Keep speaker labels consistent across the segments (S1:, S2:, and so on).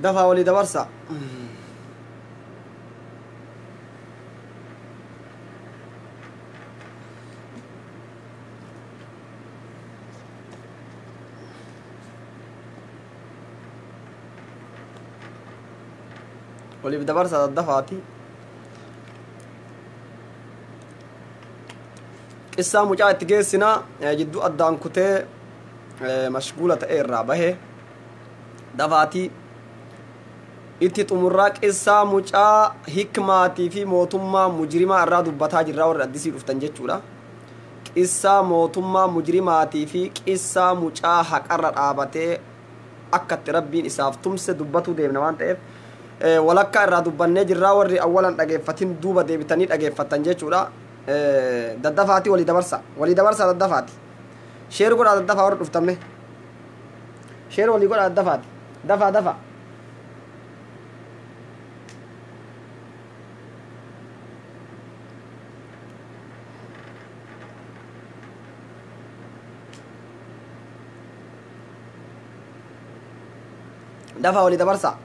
S1: Dafaa walii dabarsa. Waliif dabarsa daddafaati. Qissaa mucaa itti geessinaa jidduu addaan kutee mashguula ta'e irraa bahee dafaatii itti xumurraa qissaa mucaa hikmaatii fi mootummaa mujrimaa irraa dubbataa jirraa warri addisii dhuftan jechuudha. Qissaa mootummaa mujrimaatii fi qissaa mucaa haqarra dhaabatee akkatti rabbiin isaaf tumse dubbatuu deemna waan ta'eef walakkaa irraa dubbannee jirraa warri awwalan dhageeffatin duuba deebitanii dhageeffatan jechuudha. Daddafaati walii dabarsa, walii dabarsa daddafaati. Sheer godhaa daddafaa warri dhuftamme. Sheer walii godhaa daddafaati. Dafaa dafa. Dafaa walii dabarsa.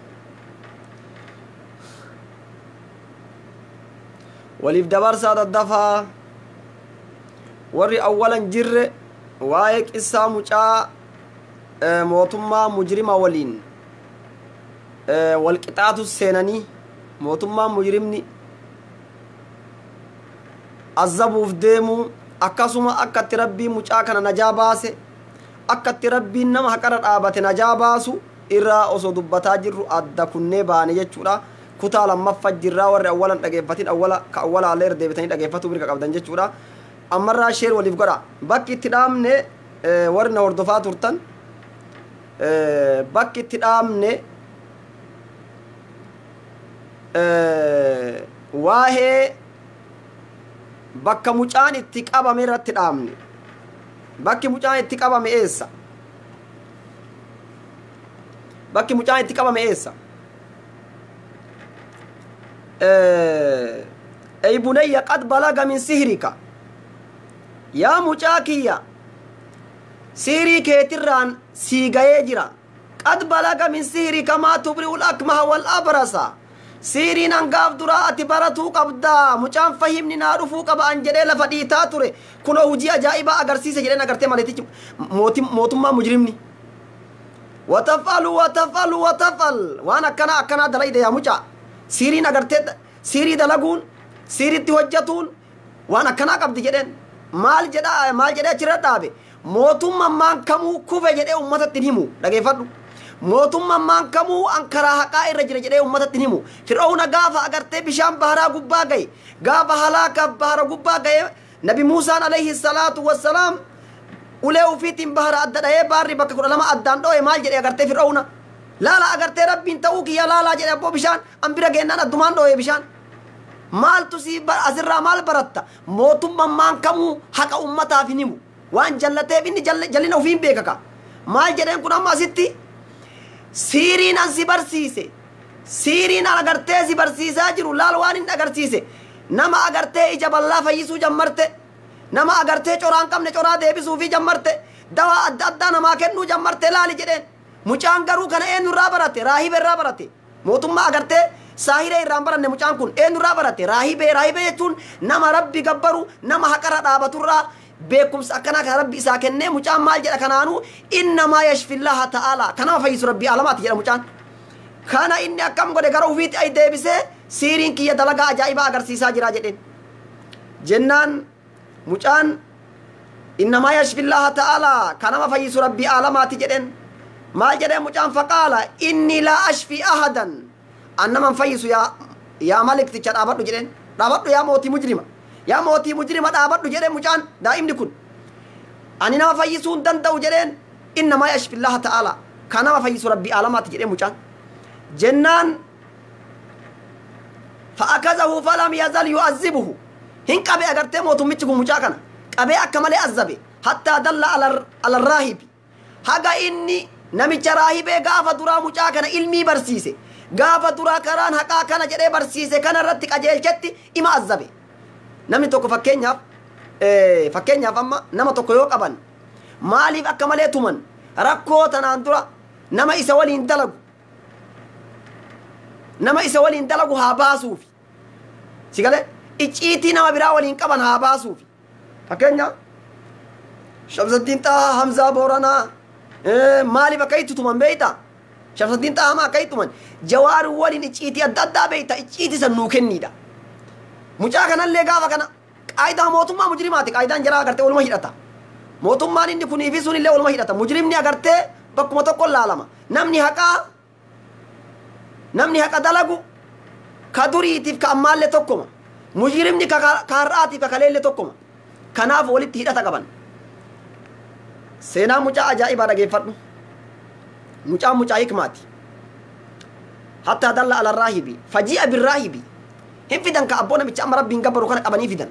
S1: Waliif dabarsaa daddafaa. Warri awwalan jirre waa'ee qissaa mucaa mootummaa mujrima waliin wal qixaatu seenanii mootummaa mujrimni azabuuf deemuu akkasuma akkatti rabbiin mucaa kana najaa baase akkatti rabbiin nama haqarra dhaabate najaa baasu irraa osoo dubbataa jirru adda kunnee baane jechuudha. Kutaa lammaffaa jirraa warri awwalan dhageeffatin awwala ka awwala allee irra deebitanii dhageeffatuu mirga qabdan jechuudha. Ammarraa sheer waliif godha. Bakki itti dhaamne warri na hordofaa turtan bakki itti dhaamne waa'ee bakka mucaan itti qabame irratti dhaamne. Bakki mucaan itti qabame eessa? Bakki mucaan itti qabame eessa? Ey bunayya qad balaga min sihrika. Yaa mucaa kiyya sihrii keetirraan sii gayee jira. Qad balaga min sihrika maa tubri'ul akmaha wal abrasa. Sihriin hangaaf duraa ati baratuu qabdaa. Mucaan fahimni naa dhufuu qaba an jedhee lafa dhiitaa ture. Kunoo hojii ajaa'ibaa agarsiise jedheen agartee maleetichi mootummaa mujrimni. Wataf'alu wataf'alu wataf'al. Waan akkanaa akkanaa dalayde yaa mucaa. Sihriin agartee sihrii dalaguun sihriitti hojjatuun waan akkanaa qabdi jedheen. Maal jedhaa maal jedhee achirra dhaabe? Mootummaan maan kamuu kufe jedhee uummatatti hin himu. Dhageeffadhu. Mootummaan maan kamuu an karaa haqaa irra jira jedhee uummatatti hin himu. Fir'aawna gaafa agartee bishaan baharaa gubbaa gahe gaafa halaakaaf bahara gubbaa gahe Nabi Muusaan alayhi salaatu wassalaam ulee ufiitiin bahara adda dhahee baarri bakka 12 addaan dho'e maal jedhee agartee Fir'aawna? Laala agartee rabbiin ta'uu kiyya laalaa jedhe abboo bishaan an bira geennaan addumaan dho'e bishaan. Maaltu si asirraa maal baratta? Mootummaan maan kamuu haqa uummataaf hin himu. Waan jallateef inni jallina ofiin beeka ka. Maal jedheen kun amma asitti? Siiriin an si barsiise. Siiriin an agartee si barsiisaa jiru laal waan hin agarsiise. Nama agartee ija bal'aa fayyisuu jammarte. Nama agartee coraa hin qabne coraa deebisuu fi jammarte. Dawaa adda addaa namaa kennuu jammarte laali jedheen. Mucaan garuu kana eenyurraa barate? Raahibee irraa barate. Mootummaa agartee saahiree irraa hin baranne mucaan kun eenyurraa barate? Raahibee. Raahibee jechuun nama rabbi gabbaru, nama haqarra dhaabaturraa beekumsa akkanaa kana rabbi isaa kennee mucaan maal jedha kanaanuu innamaa yashfillaha ta'aalaa kanama fayyisu rabbii alamaati jedha mucaan. Kana inni akkam godhe gara ufiitti ay deebisee siiriin kiyya dalagaa ajaa'ibaa agarsiisaa jira jedheen. Jennaan mucaan innamaa yashfillaha ta'aalaa kanama fayyisu rabbii alamaati jedheen. Maal jedhee mucaan faqaala inni laa ashfi ahadan an naman fayyisu yaa malikticha dhaabadhu jedheen. Dhaabadhu yaa mootii mujrima. Yaa mootii mujrima dhaabadhu jedheen mucaan daa'imni kun. Ani nama fayyisuu hin danda'u jedheen innamaa yashfillaha ta'aalaa kanama fayyisu rabbii alamaati jedheen mucaan. Jennaan fa'akazahu falam yazal yu'azzibuhu. Hin qabee agartee mootummichi kun mucaa kana qabee akka malee azzabe hattaa dalla ala raahibi. Haga inni namicha raahibee gaafa duraa mucaa kana ilmii barsiise gaafa duraa karaan haqaa kana jedhee barsiise kana irratti qajeelchetti ima azzabe. Namni tokko fakkeenyaaf amma nama tokko yoo qaban maaliif akka malee tuman rakkoo tanaan dura nama isa waliin dalagu Nama isa waliin dalagu haa baasuufi. Si galee icciitii nama biraa waliin qaban haa baasuufi. Fakkeenya Shamsaddiin Xahaa Hamzaa Booranaa maaliif akka itti tuman beeyta? Shamsaddiin Xahaa akka itti tuman Jawaar waliin icciitii adda addaa beeyta, icciitii san nuu kenniidha. Mucaa kanallee gaafa kana qaayidaa mootummaa mujrimaati, qaayidaan jaraa agartee waluma hidhata. Mootummaan inni kunii fi sunillee waluma hidhata. Mujrimni agartee bakkuma tokko laalama. Namni haqaa, namni haqa dalagu ka duriitiif ka ammaallee tokkoma. Mujrimni ka har'aatiif ka kaleellee tokkoma. Kanaaf walitti hidhata qaban. Seenaa mucaa ajaa'ibaa dhageeffadhu. Mucaan mucaa hikmaati. Hattaa dalla ala raahibi faji'a birraahibi. Hin fidan ka abboo namicha amma rabbiin gabbaru kana qabanii fidan.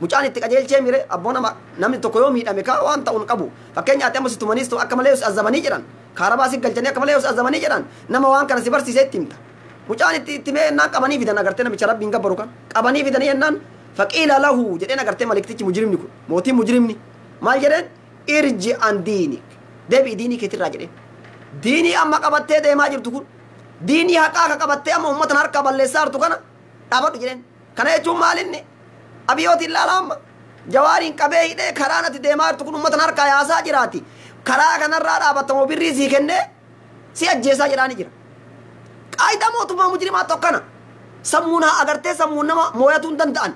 S1: Mucaan itti qajeelchee mire abboo nama namni tokko yoo miidhame ka waan ta'uun qabu. Fakkeenya ati amma si tumaniis ta'u akka malee si azabanii jedhan. Kaarabaa si galchanii akka malee si azabanii jedhan. Nama waan kana si barsiisee itti himta. Mucaan itti mee ennaan qabanii fidan agartee namicha rabbiin gabbaru kan qabanii fidanii ennaan faqiila lahu jedheen agartee maliktichi mujrimni kun mootiin mujrimni maal jedheen irji an diinik deebi'i diinii keetirraa jedheen. Diinii amma qabattee deemaa jirtu kun diinii haqaa ka qabattee amma uummatan harkaa balleessaa jirtu kana dhaabadhu jedheen. Kana jechuun maalinni abiyootiin ilaala amma Jawaariin qabee hidhee karaan ati deemaa jirtu kun uummatan harkaa yaasaa jiraati. Karaa kanarraa dhaabattamoo birrii sii kennee si ajjeesaa jedhaani jira. Qaayidaa mootummaa mujrimaa tokkana sammuun haa agartee sammuun nama mooyatuu hin danda'an.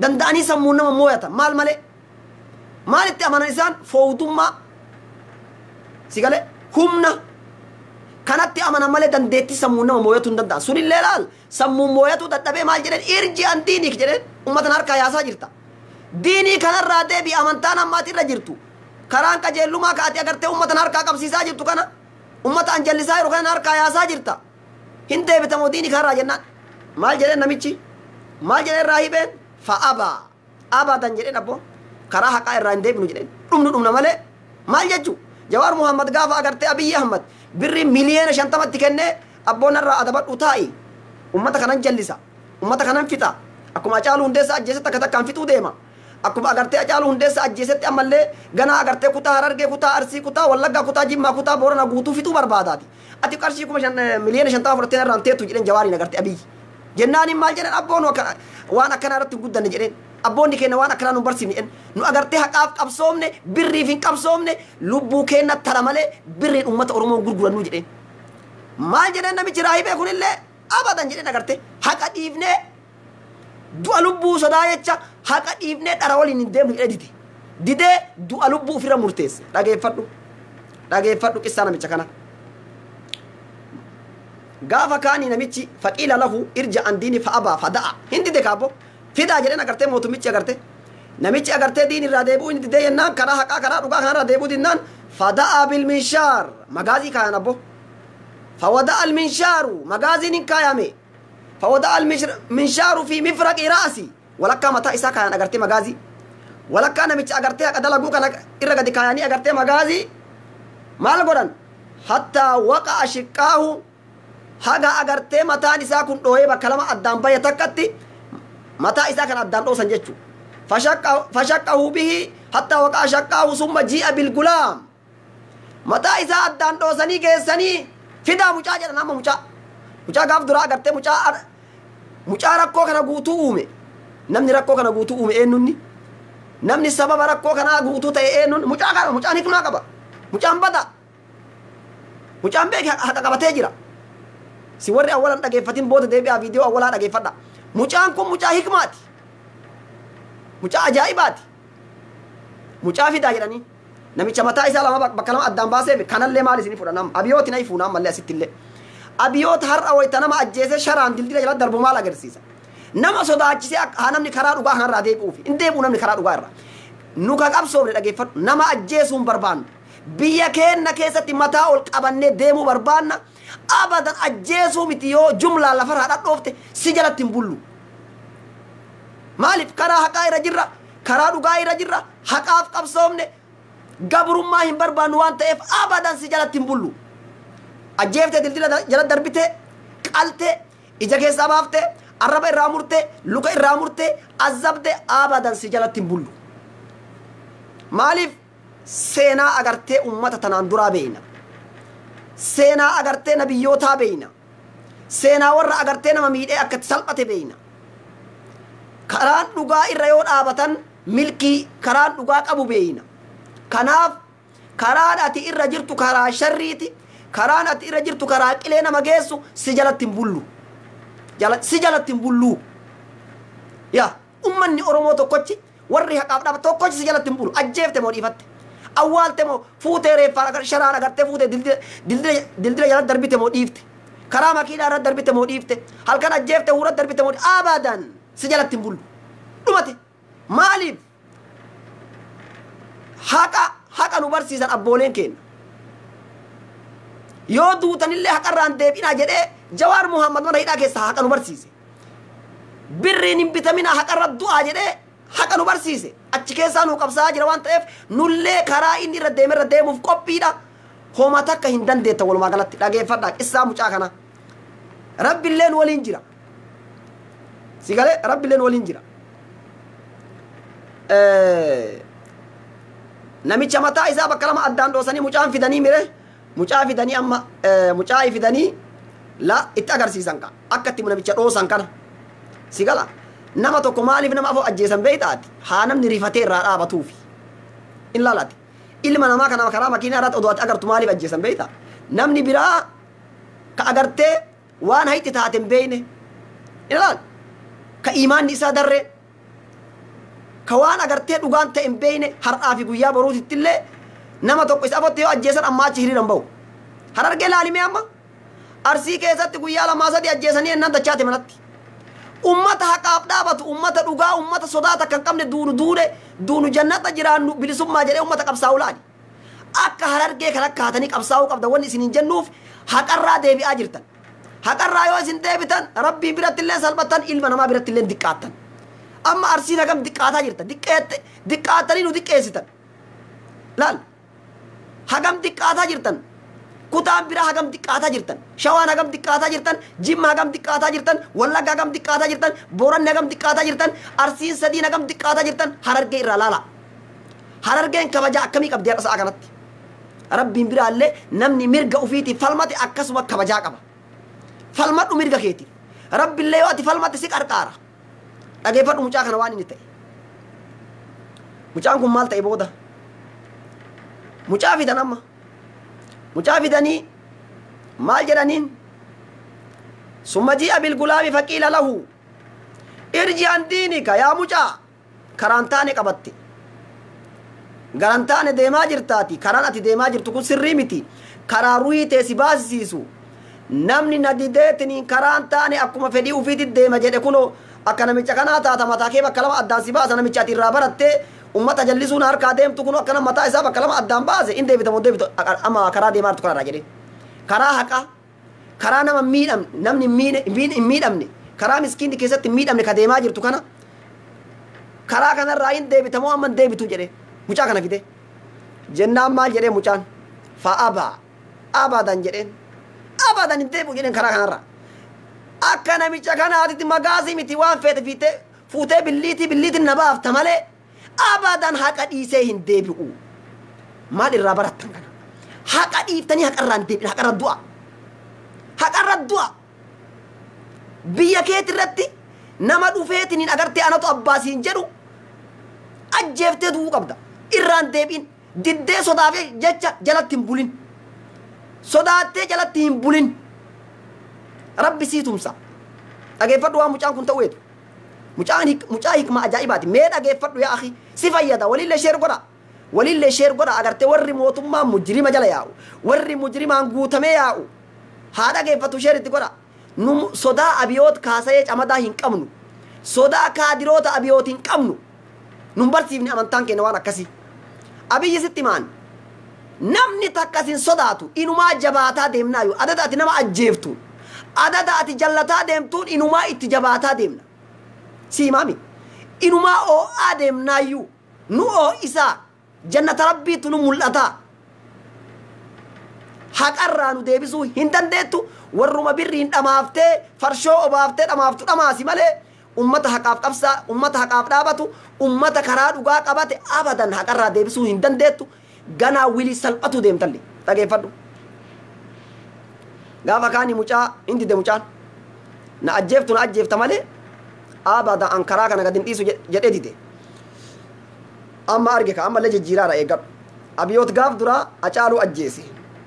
S1: Danda'anii sammuun nama mooyatan maal malee maalitti amanan isaan foowtummaa si galee humna kanatti amanan malee dandeettii sammuun nama mooyatuu hin danda'an. Sunillee laal sammuun mooyatuu dadhabee maal jedheen irji an diinik jedheen uummatan harkaa yaasaa jirta. Diinii kanarraa deebi'i amantaan ammaati irra jirtu. Karaan qajeellumaa ka ati agartee uummatan harkaa qabsiisaa jirtu kana uummata an jallisaa jiru kana harkaa yaasaa jirta. Hin deebitamoo diinii kanarraa jennaan maal jedheen namichi maal jedheen raahibeen fa'abaa abadan jedheen abboo karaa haqaa irraa hin deebinu jedheen dhumnu dhumna malee maal jechuu. Jawaar Muhammad gaafa agartee Abiyyi Ahmad birrii 50,000,000 kennee abboon irraa adabadhu taa'i uummata kanan jallisa uummata kanan fixa akkuma Hacaaluu Hundeessaa ajjeesetti akka takkaan fixuu deema. Akkuma agartee Hacaaluu Hundeessaa ajjeesetti ammallee ganaa agartee kutaa Harargee kutaa Arsii kutaa Wallaggaa kutaa Jimmaa kutaa Booranaa guutuu fixuu barbaadaati. Ati qarshii 50,000,000 fudhattee irraan teettu jedheen Jawaariin agartee Abiyyi. Jennaaniin maal jedhan abboon waan akkanaa irratti hin guddanne jedheen. Abboonni keenya waan akkanaa nu barsiifne jedheen. Nu agartee haqaaf qabsoomne birriif hin qabsoomne lubbuu keenya tara malee birriin uummata Oromoo gurgurannu jedheen. Maal jedheen namichi raahibee kunillee abadan jedheen agartee haqa dhiifnee du'a lubbuu sodaa jecha haqa dhiifnee dhara waliin hin deemnu jedhee dide. Didee du'a lubbuu ofirra murteesse. Dhageeffadhu. Dhageeffadhu qissaa namicha kana. Gaafa kaanii namichi faqiila lahu irja an diini fa'abaa fada'a. Hin dide kaabbo. Fidaa jedheen agartee mootummichi agartee. Namichi agartee diin irraa deebi'uu hin didee jennaan karaa haqaa karaa dhugaa kanarraa deebi'uu dinnaan fada'a bilminshaar magaazii kaayan abbo. Fawada'a alminshaaru magaaziin hin kaayame. Fawada'a alminshaaru fi mifraqi ra'asi walakkaa mataa isaa kaayan agartee magaazii. Walakkaa namicha agartee haqa dalaguu kana irra gadi kaayanii agartee magaazii maal godhan hattaa waqa'a shiqqaahu haga agartee mataan isaa kun dhooyee bakka lama addaan bahe takkatti mataa isaa kan addaan dhoosan jechuu. Fashaqqahu bihi hattaa waqa'a shaqqaahu summa ji'a bilgulaam. Mataa isaa addaan dhoosanii geessanii fidaa mucaa jedhan amma mucaa. Mucaa gaaf duraa agartee mucaa rakkoo kana guutuu uume. Namni rakkoo kana guutuu uume eenyunni? Namni sababa rakkoo kanaa guutuu ta'e eenyunni? Mucaa kana mucaan hikmaa qaba. Mucaan bada. Mucaan beeki haqa qabatee jira. Si warri awwalan dhageeffatin booda deebi'aa viidiyoo awwalaa dhageeffadha. Mucaan kun mucaa hikmaati. Mucaa ajaa'ibaati. Mucaa fidaa jedhanii. Namicha mataa isaa lama bakka lama addaan baasee kanallee maal isinii fudhan amma abiyooti na ifuuna ammallee asitti illee. Abiyoota har'a wayita nama ajjeesee sharaan dildila jala darbu maal agarsiisa? Nama sodaachisee haa namni karaa dhugaa kanarraa deebi'uufi. Hin deebi'u namni karaa dhugaa irraa. Nu ka qabsoofne dhageeffadhu nama ajjeesuu hin barbaannu. Biyya keenya keessatti mataa ol qabannee deemuu barbaanna. Abadan ajjeesuu miti yoo jumlaan lafarraa dhadhoofte si jalatti hin bullu. Maaliif karaa haqaa irra jirra, karaa dhugaa irra jirra, haqaaf qabsoofne gabrummaa hin barbaannu waan ta'eef abadan si jalatti hin bullu. Ajjeeftee dildila jala darbitee, qaltee, ija keessaa baaftee, arraba irraa murtee, luka irraa murtee, azabdee abadan si jalatti hin bullu. Maaliif seenaa agartee uummata tanaan duraa beeyna. Seenaa agartee nabiyyootaa beeyna. Seenaa warra agartee nama miidhee akka itti salphate beeyna. Karaan dhugaa irra yoo dhaabatan milkii karaan dhugaa qabu beeyna. Kanaaf karaan ati irra jirtu karaa sharriiti. Karaan ati irra jirtu karaa qilee nama geessu si jalatti hin bullu. Si jalatti hin bullu. Yaa ummanni Oromoo tokkochi warri haqaaf dhaabatu tokkochi si jalatti hin bulu. Ajjeefte moo dhiifatte? Awwaalte moo fuutee reeffaan sharaan agartee fuutee dildila jalatti darbite moo dhiifte? Karaa makiinaa irratti darbite moo dhiifte? Halkan ajjeefte huuratti darbite moo abadan si jalatti hin bullu. Dhumate. Maaliif? Haqa nu barsiisan abbooleen keenya. Yoo duutanillee haqarraan deebinaa jedhee Jawaar Muhammad mana hidhaa keessaa haqa nu barsiise. Birriin hin bitaminaa haqarra du'aa jedhee haqa nu barsiise. Achi keessaa nu qabsaa'aa jira waan ta'eef nullee karaa inni irra deeme irra deemuuf qophiidha. Homa takka hin dandeetta walumaa galatti dhageeffadhaa qissaa mucaa kana. Rabbiilleen waliin jira. Si galee Rabbiilleen waliin jira. Namicha mataa isaa bakka lama addaan dhoosanii mucaan fidanii mire mucaa fidanii amma mucaa fidanii la itti agarsiisan ka akka itti namicha dhoosan kana. Si gala nama tokko maaliif nama afoo ajjeesan beektaati haa namni rifatee irraa dhaabatuufi. In laalaati. Ilma namaa kana karaa makiinaa irratti oduu ati agartu maaliif ajjeesan beektaa? Namni biraa ka agartee waan hayti taate hin beekne. In laal ka imaanni isaa darree ka waan agartee dhugaan ta'e hin beekne har'aa fi guyyaa boruutitti illee nama tokko isa afotti yoo ajjeesan ammaa achi hiriira hin bahu. Harargee laalimee amma Arsii keessatti guyyaa 2-3 ajjeesanii ennaan dachaate manatti. Ummata haqaaf dhaabatu, ummata dhugaa, ummata sodaata kan qabne duunu duune duunu jannata jiraannu bilisummaa jedhee ummata qabsaa'u laali. Akka harargee kan akka haatanii qabsaa'uu qabda wanni isin hin jennuuf haqarraa deebi'aa jirtan. Haqarraa yoo isin deebitan Rabbiin biratti illee salphattan ilma namaa biratti illee diqqaattan. Amma Arsiin hagam diqqaataa jirta. Diqqaattanii nu diqqeessitan. Laal hagam diqqaataa jirtan. Kutaan biraa hagam diqqaataa jirtan. Shawaan hagam diqqaataa jirtan. Jimma hagam diqqaataa jirtan. Wallagga hagam diqqaataa jirtan. Booranni hagam diqqaataa jirtan. Arsiin sadiin hagam diqqaataa jirtan. Harargee irraa laala. Harargeen kabajaa akkamii qabdi har'a sa'a kanatti? Rabbiin biraallee namni mirga ofiitiif falmate akkasuma kabajaa qaba. Falmadhu mirga keetiif. Rabbillee yoo ati falmatte si qarqaara. Dhageeffadhu mucaa kana waan inni ta'e. Mucaan kun maal ta'e booda? Mucaa fidan amma. Mucaa fidanii maal jedhaniin? Summa ji'a bilgulaami faqiila lahu. Irji an diinika yaa mucaa karaan taane qabatte. Garaan taane deemaa jirtaati. Karaan ati deemaa jirtu kun sirrii miti. Karaa ruhii tee si baasisiisu. Namni na dideetiniin karaan taane akkuma fedhii ofiitti deema jedhe kunoo akka namicha kanaa taata mataa kee bakka lama addaan si baasa namicha ati irraa barattee ummata jallisuun harkaa deemtu kun akkana mataa isaa bakka lama addaan baase in deebitamu deebitu amma karaa deemaa jirtu kanarraa jedhee. Karaa haqaa karaa nama miidhamne namni hin miidhamne karaa miskiinni keessatti hin miidhamne ka deemaa jirtu kana karaa kanarraa hin deebitamoo amma hin deebitu jedhee mucaa kana fide. Jennaan maal jedhee mucaan fa'abaa abadan jedheen abadan hin deebi'u jedheen karaa kanarraa. Akka namicha kanaatitti magaasii miti waan feete fiitee fuutee billiitiin na baafta malee abadan haqa dhiisee hin deebi'u. Maal irraa barattan kana? Haqa dhiiftanii haqarraa hin deebi'in, haqarra du'a. Haqarra du'a. Biyya keeti irratti nama dhufeetiin hin agartee anatu abbaasiin jedhu ajjeeftee du'uu qabda. Irraan deebi'in. Diddee sodaafee jecha jalatti hin bulin. Sodaattee jalatti hin bulin. Rabbi sii tumsa. Dhageeffadhu waan mucaan kun ta'u eetu. Mucaa hikmaa ajaa'ibaati. Mee dhageeffadhu yaa akhi. Si fayyada. Walillee sheer godha. Walillee sheer godha. Agartee warri mootummaa mujrima jala yaa'u. Warri mujrimaan guutamee yaa'u. Haa dhageeffatu sheer itti godha. Nu sodaa abiyoot kaasa'ee camadaa hin qabnu. Sodaa kaadiroota abiyoot hin qabnu. Nun barsiifne amantaan keenya waan akkasii. Abiyyi sitti maan. Namni takkas hin sodaatu. Inumaa jabaataa deemnaayu. Adada ati nama ajjeeftu. Adada ati jallataa deemtuun inumaa itti jabaataa deemna. Si himaami. Inumaa oo'aa deemnaayyuu. Nu oo'isaa. Jannata Rabbiitu nu mul'ataa. Haqarraa nu deebisuu hin dandeettu. Warruma birriin dhamaaftee farshoo obaaftee dhamaaftu dhamaasi malee ummata haqaaf qabsaa, ummata haqaaf dhaabatu, ummata karaa dhugaa qabate abadan haqarraa deebisuu hin dandeettu. Ganaa wilii salphatu deemtalle. Dhageeffadhu. Gaafa kaani mucaa hin dide mucaan. Na ajjeeftu na ajjeefta malee abada an karaa kana gad hin dhiisu jedhee dide. Amma arge ka ammallee jijjiiraadha eeggadhu. Abiyoot gaaf duraa Hacaaluu ajjeese.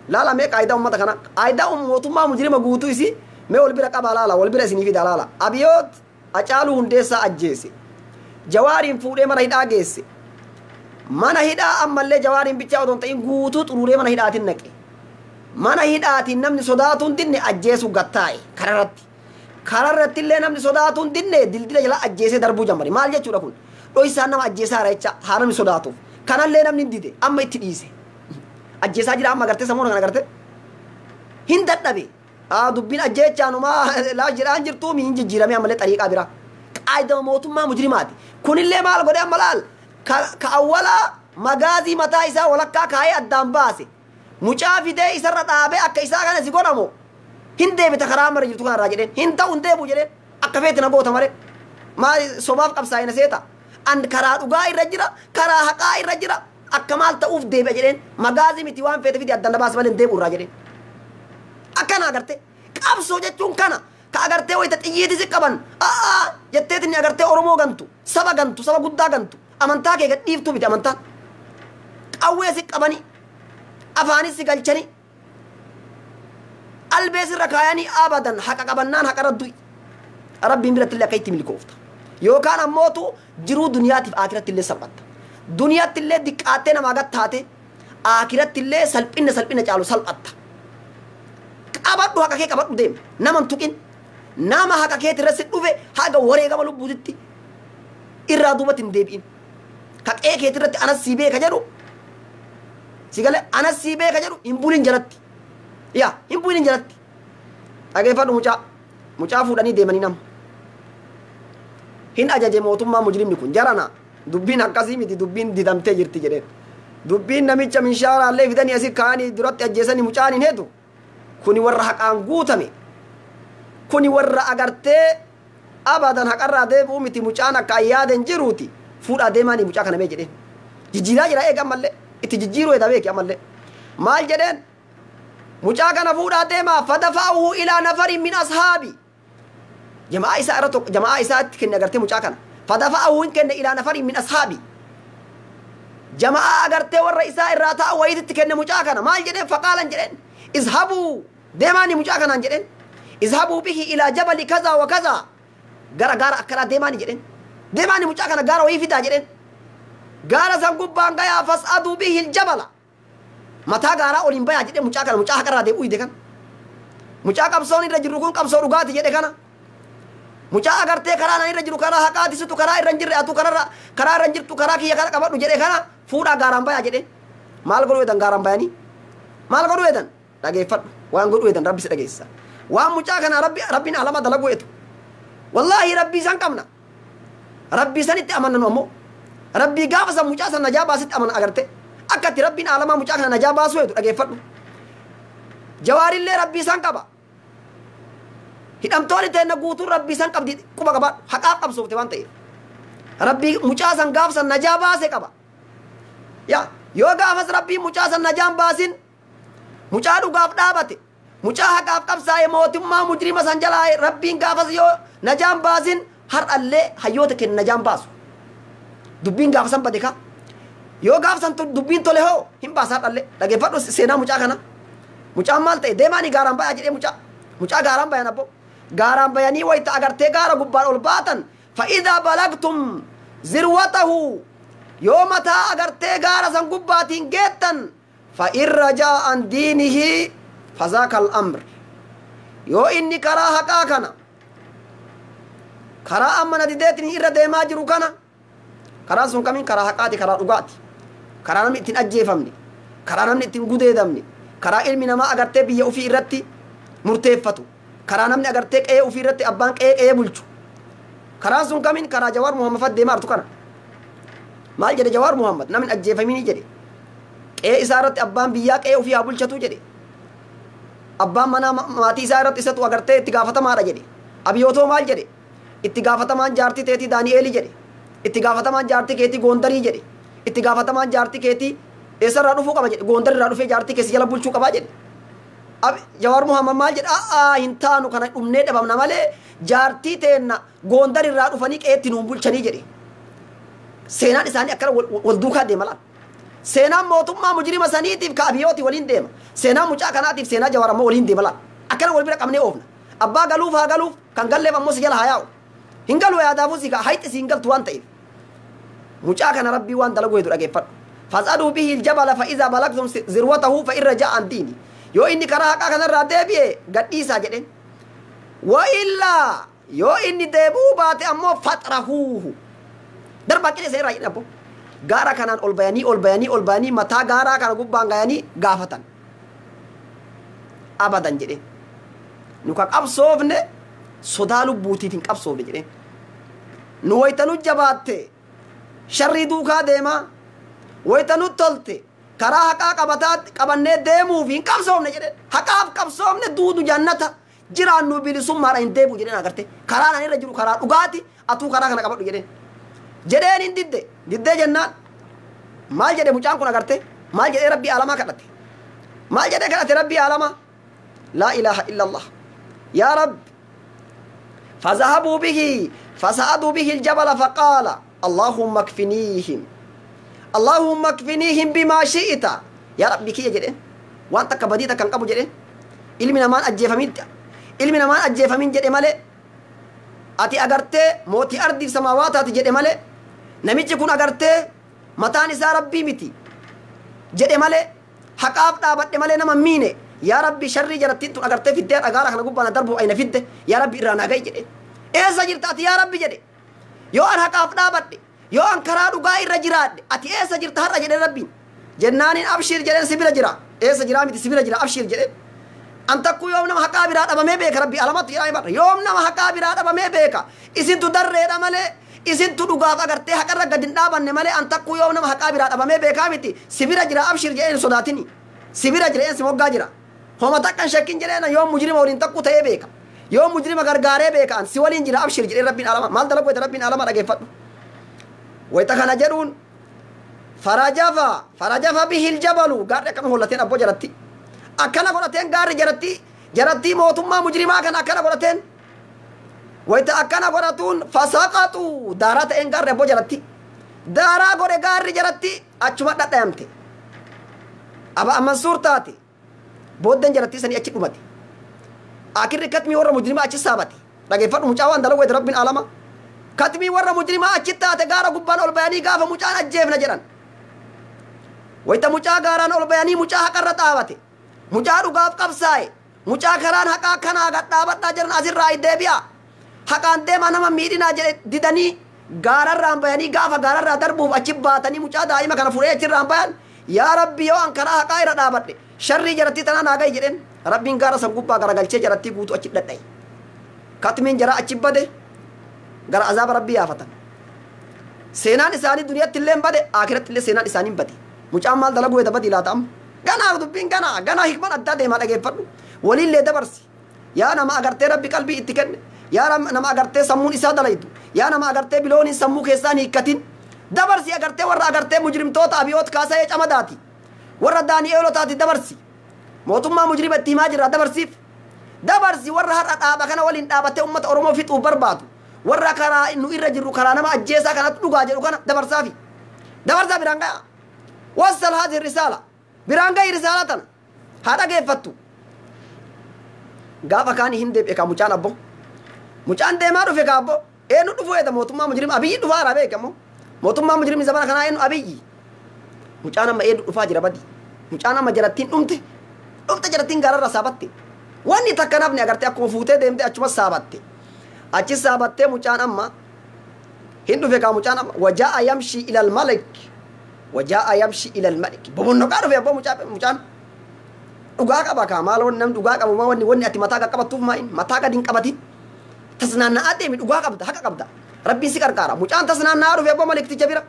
S1: Laala mee qaayidaa uummata kana qaayidaa mootummaa mujrima guutuu isii mee wal bira qabaa laala wal bira isinii fida laala. Abiyoot Hacaaluu Hundeessaa ajjeese. Jawaariin fuudhee mana hidhaa geesse. Mana hidhaa ammallee Jawaariin bichaa otoo hin ta'in guutuu xuruuree mana hidhaatiin naqe. Mana hidhaatiin namni sodaatu hin dinne ajjeesuu gattaa'e kararratti. Kararratti illee namni sodaatu hin dinne dildila jala ajjeesee darbuu jammare. Maal jechuudha kun? Dhoysaan nama ajjeesaa jira jecha haa namni sodaatuuf. Kanallee namni hin dide amma itti dhiise. Ajjeesaa jira amma agartee sammuu kana agartee. Hin dadhabe. Dubbiin ajjeechaanumaa laa jedhaan jirtuu hin jijjiiramee ammallee xariiqaa bira. Qaayidama mootummaa mujrimaati. Kunillee maal godhe amma laal? Ka awwalaa magaazii mataa isaa walakkaa kaayee addaan baase. Mucaa fidee isarra dhaabee akka isaa kana si godhamu hin deebita karaa mara jirtu kanarraa jedheen. Hin ta'u hin deebi'u jedheen. Akka feeti na goota malee. Maal sobaaf qabsaa'ina seeta. An karaa dhugaa irra jira, karaa haqaa irra jira. Akka maal ta'uuf deebi'a jedheen. Magaazii miti waan feete fidi addaan na baase malee hin deebi'u irraa jedheen. Akkana agartee qabsoo jechuun kana ka agartee wayita xiyyiiti si qaban a'aa jetteetin agartee Oromoo gantu, saba gantu, saba guddaa gantu, amantaa kee gad dhiiftuu miti amantaan. Qawwee si qabanii afaanis si galchanii albee sirra kaayanii abadan haqa qabannaan haqa irra du'i. Rabbiin biratti illee akka itti milkoofta. Yookaan ammootu jiruu duniyaatiif aakiratti illee salphatta. Duniyaatti illee diqqaattee namaa gad taate aakiratti illee salphinna salphinna caalu salphatta. Qabadhu haqa kee qabadhu deema. Nama hin tuqin. Nama haqa keeti irratti dhufe haga wareegama lubbuutitti irraa duubatti hin deebi'in. Haqee keeti irratti anas sii beeka jedhu si galee anas sii beeka jedhu hin bulin jalatti. Yaa hin bulin jalatti. Dhageeffadhu mucaa. Mucaa fuudhanii deemanii nama. Hin ajaje mootummaa mujrimni kun jarana dubbiin akkasii miti dubbiin didamtee jirti jedheen. Dubbiin namicha minshaaraallee fidanii asii kaanii duratti ajjeesanii mucaan hin heetu. Kuni warra haqaan guutame. Kuni warra agartee abadan haqarraa deebi'uu miti mucaan akka ayyaaden jiruuti. Fuudhaa deemaanii mucaa kana mee jedheen. Jijjiiraa jira eega ammallee. Itti jijjiiruu eeda beeki ammallee. Maal jedheen? Mucaa kana fuudhaa deemaa fadafa'uhu ilaa nafarin min ashaabi. Jamaa isaa irra tokko jamaa isaatti kenne agartee mucaa kana. Fadafa'uhu hin kenne ilaa nafarin min ashaabi. Jamaa agartee warra isaa irraa taa'u wayiititti kenne mucaa kana. Maal jedheen? Faqaalan jedheen. Izhabuu deemaanii mucaa kanaan jedheen. Izhabuu bihi ilaa jabali kazaa wa kazaa. Gara gaara akkanaa deemaanii jedheen. Deemaanii mucaa kana gaara wayii fidaa jedheen. Gaara san gubbaan gayaa fas'aduu bihi aljabala. Mataa gaaraa oliin bayaa jedhee mucaa kana mucaa haqarraa deebi'uu hide kana. Mucaa qabsoon irra jiru kun qabsoo dhugaati jedhe kana. Mucaa agartee karaa nan irra jiru karaa haqaati situ karaa irra hin jirre atu kararra karaa irra hin jirtu karaa kiyya kana qabadhu jedhe kana fuudhaa gaaraan bayaa jedheen. Maal godhuu edan gaaraan bayanii? Maal godhuu edan? Dhageeffadhu. Waan godhuu edan rabbi si dhageessisa. Waan mucaa kana rabbi rabbiin alama dalaguu etu. Wallaahi rabbii san qabna. Rabbii sanitti amanna nu ammoo. Rabbii gaafa san mucaa san najaa baasitti amana agarte. Akka itti rabbiin alamaa mucaa kana najaa baasuu etu dhageeffadhu. Jawaarillee rabbii san qaba. Hidhamtoonni teenna guutuun rabbii san qabdi quba qabaadhu. Haqaaf qabsoofte waan ta'eef. Rabbii mucaa san gaafa san najaa baase qaba. Yaa yoo gaafas rabbii mucaa san najaan baasin mucaa dhugaaf dhaabate mucaa haqaaf qabsaa'e mootummaa mujrima san jalaa rabbiin gaafas yoo najaan baasin har'allee hayyoota kenna najaan baasu. Dubbiin gaafa san bade ka. Yoo gaafa san dubbiin tole hoo hin baasa har'allee. Dhageeffadhu seenaa mucaa kana. Mucaan maal ta'e deemaanii gaaraan bayaa jedhee mucaa. Mucaa gaaraan bayan abbo. Gaaraan bayanii wayita agartee gaara gubbaan ol baatan fa'idaa balagtum zirwatahu yoo mataa agartee gaara san gubbaatiin geettan fa'in rajaa an diinihi fazaaka al-amr. Yoo inni karaa haqaa kana karaa amma na dideetiin irra deemaa jiru kana karaan sun kamiin karaa haqaati karaa dhugaati karaa namni ittiin ajjeefamne karaa namni ittiin gudeedamne karaa ilmi namaa agartee biyya ofii irratti murteeffatu karaa namni agartee qe'ee ofii irratti abbaan qe'ee qe'ee bulchu karaan sun kamiin karaa Jawaar Muhammad fa'aa deemaa jirtu kana. Maal jedhe Jawaar Muhammad namni ajjeefamini jedhe qe'ee isaa irratti abbaan biyyaa qe'ee ofii haa bulchatu jedhe abbaan manaa maatii isaa irratti isatu agartee itti gaafatamaadha jedhe. Abiyootoo maal jedhe? Itti gaafatamaan jaartii teetii Daani'eelii jedhe. Itti gaafatamaan jaartii keetii Goondarii jedhe. Itti gaafatamaan jaartii keetii eessarraa dhufuu qaba jedhe. Goondarirraa dhufee jaartii keessa jala bulchuu qabaa jedhe. Jawaar Muhammad maal jedha a'aa hin taanu kana dhumnee dhabamna malee jaartii teenna Gondar irraa dhufanii qe'eetti nuun bulchanii jedhe. Seenaan isaanii akkana wal duukaa deema laal. Seenaan mootummaa mujrima saniitiif ka Abiyooti waliin deema. Seenaan mucaa kanaatiif seenaa Jawaar ammoo waliin deema laal. Akkana wal bira qabnee oofna. Abbaa galuuf haa galuuf kan galleef ammoo si jala haa yaa'u. Hin galu yaadaafuu si hayxi si hin galtu waan ta'eef. Mucaa kana rabbii waan dalagu hedu dhageeffadhu. Fas'aduu bihi aljabala fa'iza balagtum zirwatahu fa irra ja'an diini. Yoo inni karaa haqaa kanarraa deebi'e gadhiisaa jedheen. Wa illaa yoo inni deebi'uu baate ammoo faxrahuuhu. Darbaa qilleessa irraa jedhe abbo. Gaara kanaan ol bayanii ol bayanii ol bayanii mataa gaaraa kana gubbaan gayanii gaafatan. Abadan jedheen. Nu ka qabsoofne sodaa lubbuutiif hin qabsoofne jedheen. Nu wayita nu jabaatte sharrii duukaa deemaa wayita nu tolte karaa haqaa qabataa qabannee deemuuf hin qabsoofne jedheen. Haqaaf qabsoofne duudu jannata jiraannu bilisummaadha hin deebi'u jedheen agarte. Karaan ani irra jiru karaa dhugaati atuu karaa kana qabadhu jedheen. Jedheen hin didde diddee jennaan maal jedhe mucaan kun agarte maal jedhee rabbii alamaa kadhate maal jedhee kadhate rabbii alamaa laa ilaaha illallah yaa rabbi فذهبوا به فسعدوا به الجبل فقال اللهم اكفنيهم اللهم اكفنيهم بما شئت يا ربي كي jedhe waan takka badii takka hin qabu jedhe ilmi namaan ajjeefamin ilmi namaan ajjeefamin jedhe malee ati agartee mootii ardiif samaawaataati jedhe malee namichi kun agartee mataan isaa rabbii miti jedhe malee haqaaf dhaabadhe malee nama miine yaa rabbi sharrii jarattiin tun agartee fiddee dhagaara kana gubbaan darbu ayna fidde yaa rabbi irraa naa ga'i jedhe eessa jirta ati yaa rabbi jedhe yoo an haqaaf dhaabadhe yoo an karaa dhugaa irra jiraadhe ati eessa jirta har'a jedhe rabbiin jennaaniin abshiir jedheen sibira jira eessa jiraa miti sibira jira abshiir jedhe an takkuu yoom nama haqaa biraa dhabamee beeka rabbi alamatti jedhaa barra yoom nama haqaa biraa dhabamee beeka isintu darreedha malee isintu dhugaaf agartee haqarra gad hin dhaabanne malee an takkuu yoom nama haqaa biraa dhabamee beekaa miti sibira jira abshiir jedheen sodaatini sibira jira een si moggaa jira homa takkan shakkin jedheen yoom mujrima waliin takkuu ta'ee beeka yoom mujrima gargaaree beeka an si waliin jira abshiir jedheen rabbiin alama maal dalagu wayita rabbiin alama dhageeffadhu wayita kana jedhuun farajafa farajafa bihi aljabalu gaarri akkana hollateen abboo jalatti akkana godhateen gaarri jaratti jarattii mootummaa mujrimaa kana akkana godhateen wayita akkana godhatuun fasaqatu daaraa ta'een gaarri abboo jalatti daaraa godhe gaarri jaratti achuma dhadhayamte aba Mansuur taate booddeen jarattii sanii achi dhumate akirri katmii warra mujrimaa achi saabate dhageeffadhu mucaa waan dalagu wayita rabbiin alama katmii warra mujrimaa achi taate gaara gubbaan ol bayanii gaafa mucaan ajjeefna jedhan wayita mucaa gaaraan ol bayanii mucaa haqarra dhaabate mucaa dhugaaf qabsaa'e mucaa karaan haqaa kanaa gad dhaabadhaa jedhan asirraa deebi'a haqaan deemaa nama miidhinaa jedhe didanii gaararraan bayanii gaafa gaararraa darbuuf achi baatanii mucaa daa'ima kana fuudhee achirraan bayan yaa rabbi yoo an karaa haqaa irra dhaabadhe sharrii jarattii tanaa naa ga'i jedheen rabbiin gaara san gubbaa garagalchee jarattii guutuu achi dhadha'e katmiin jaraa achi bade gara azaaba rabbii yaafatan seenaan isaanii duniyaatti illee bade akiratti illee seenaan isaanii bade mucaan maal dalaguu hedda badii laata amma ganaa dubbiin ganaa ganaa hikman addaa deemaa dhageeffadhu waliillee dabarsi yaa nama agartee rabbi qalbii itti kenne yaa nama agartee sammuun isaa dalaydu yaa nama agartee bilooniin sammuu keessaan hiikkatin dabarsi agartee warra agartee mujrimtoota Abiyoot Kaasa'ee Camadaati warra Daani'eelotaati dabarsi mootummaa mujrima itti himaa jirra dabarsiif dabarsi warra har'a dhaaba kana waliin dhaabattee ummata Oromoo fixuuf barbaadu warra karaa nu irra jirru karaa nama ajjeesaa kanatti dhugaa jedhu kana dabarsaafi dabarsaa biraan ga'a wassal haadhi risaala biraan ga'i risaalaa tana haa dhageeffattu gaafa kaani hin deebi'e kaa mucaan abbo mucaan deemaa dhufe kaa abbo eenyu dhufu eeda mootummaa mujrima Abiyyi dhufaa jira beekamoo mootummaa mujrimni zamana kanaa eenyu Abiyyi mucaan amma eenyu dhufaa jira badi mucaan amma jarattiin dhumte dhumte jarattiin gaararra saabatte wanni takka nafni agartee akkuma fuutee deemte achuma saabatte achi saabattee mucaan amma hin dhufe kaa mucaan amma wajaa'a yamshi ilal malik wajaa'a yamshi ilal malik bobonnoqaa dhufe abboo mucaan dhugaa qaba kaa maal wanni namni dhugaa qabu maa wanni ati mataa qaqqabattuuf maa inni mataa gadi hin qabatin tasnaanna'aa deemi dhugaa qabda haqa qabda rabbiin si qarqaara mucaan tasnaanna'aa dhufe abboo malikticha bira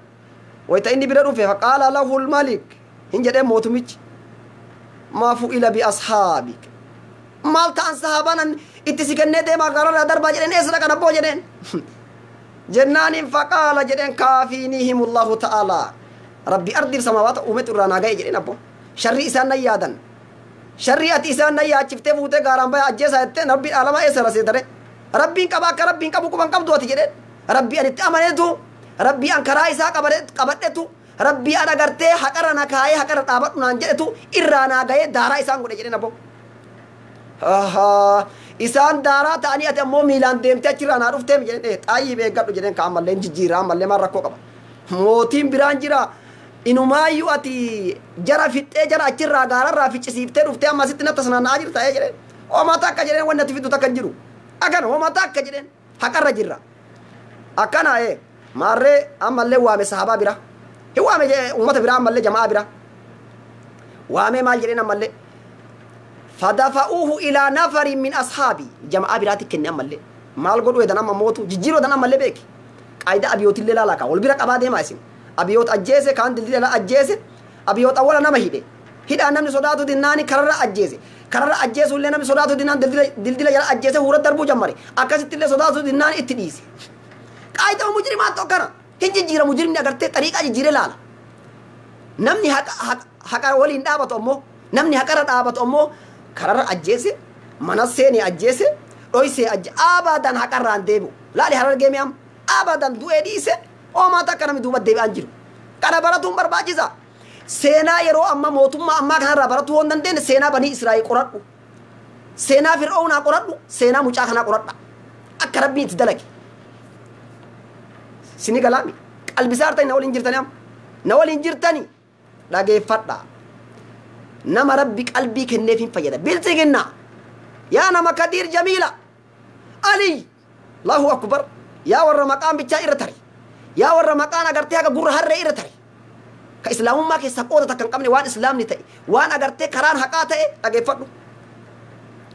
S1: wayita inni bira dhufe faqaala lahul malik hin jedhee mootumichi maa fu'ila bi ashaabik maal ta'an sahaabaan itti si kennee deemaa gaararraa darbaa jedheen eessa dhaqan abboo jedheen jennaaniin faqaala jedheen kaafiinihim allahu ta'aalaa rabbi ardiif samaawaata uumetu irraa naa ga'e jedheen abboo sharrii isaan nan yaadan Sharrii ati isaan na yaachiftee fuutee gaaraan bayee ajjeesaa jettee rabbiin alamaa eessa raseetare? Rabbiin qaba akka rabbiin qabu quban qabdu ati jedheen. Rabbii ani itti amaneetu, rabbii an karaa isaa qabadhetu, rabbii an agartee haqarra na kaayee haqarra dhaabadhu naan jedhetu irraa naa gahee daaraa isaan godhe jedheen abbo. Isaan daaraa ta'anii ati ammoo miilaan deemtee achirraa naa dhufteem jedheen xaayyii beekkadhu jedheen ka ammallee jijjiirraa ammallee maal rakkoo qaba. Mootiin biraan jira inumaayyuu ati jara fixxee jara achirraa gaararraa ficcisiiftee dhuftee amma asitti natti sanaanna'aa jirta jedheen. Homaa takka jedheen wanni ati fiddu takka hin jiru. Akkana homaa takka jedheen haqarra jirra. Akkana maarree ammallee waame sahabaa bira. Hin waame uummata biraa ammallee jamaa bira. Waamee maal jedheen ammallee. Fadafa'uuhu ilaa nafarin min ashaabi jamaa biraatti kenne ammallee. Maal godhu edan amma mootu jijjiiroo edan ammallee beeki. Qaayidaa abiyootillee laalaa kaa wal bira qabaa deemaa isin. Abiyoot ajjeese kaan dildila ajjeese abiyoot awwala nama hidhe. Hidhaan namni sodaatu dinnaani kararra ajjeese. Kararra ajjeesullee namni sodaatu dinnaan dildila jala ajjeese huura darbuu jammare. Akkasittillee sodaatu dinnaan itti dhiise. Qaayidaa mujrimaatu akkana. Hin jijjiira mujrimni agartee xariiqaa jijjiiree laala. Namni haqa waliin dhaabatu ammoo namni haqarra dhaabatu ammoo kararra ajjeese mana seenee ajjeese dhoysee abadan haqarraan deebi'u. Laali harargee mi'am abadan du'ee dhiise oomaa takka namni duuba deebi'aan jiru. Kana baratuun barbaachisa. Seenaa yeroo amma mootummaa ammaa kanarraa baratuu waan dandeenye seenaa banii Israa'el qoradhu. Seenaa Fir'oownaa qoradhu. Seenaa mucaa kanaa qoradha. Akka rabbiin itti dalage. Sini galaami. Qalbisaa hartani na waliin jirtani amma. Na waliin jirtani. Dhageeffadha. Nama rabbi qalbii kenneef hin fayyada. Biltsiginnaa. Yaa nama Kadiir Jamiila. Ali. Allahu akbar. Yaa warra maqaan bichaa irra tare. Yaa warra maqaan agartee haga gurra harree irra tare. Ka islaamummaa keessaa qooda takka hin qabne waan islaamni ta'e waan agartee karaan haqaa ta'e dhageeffadhu.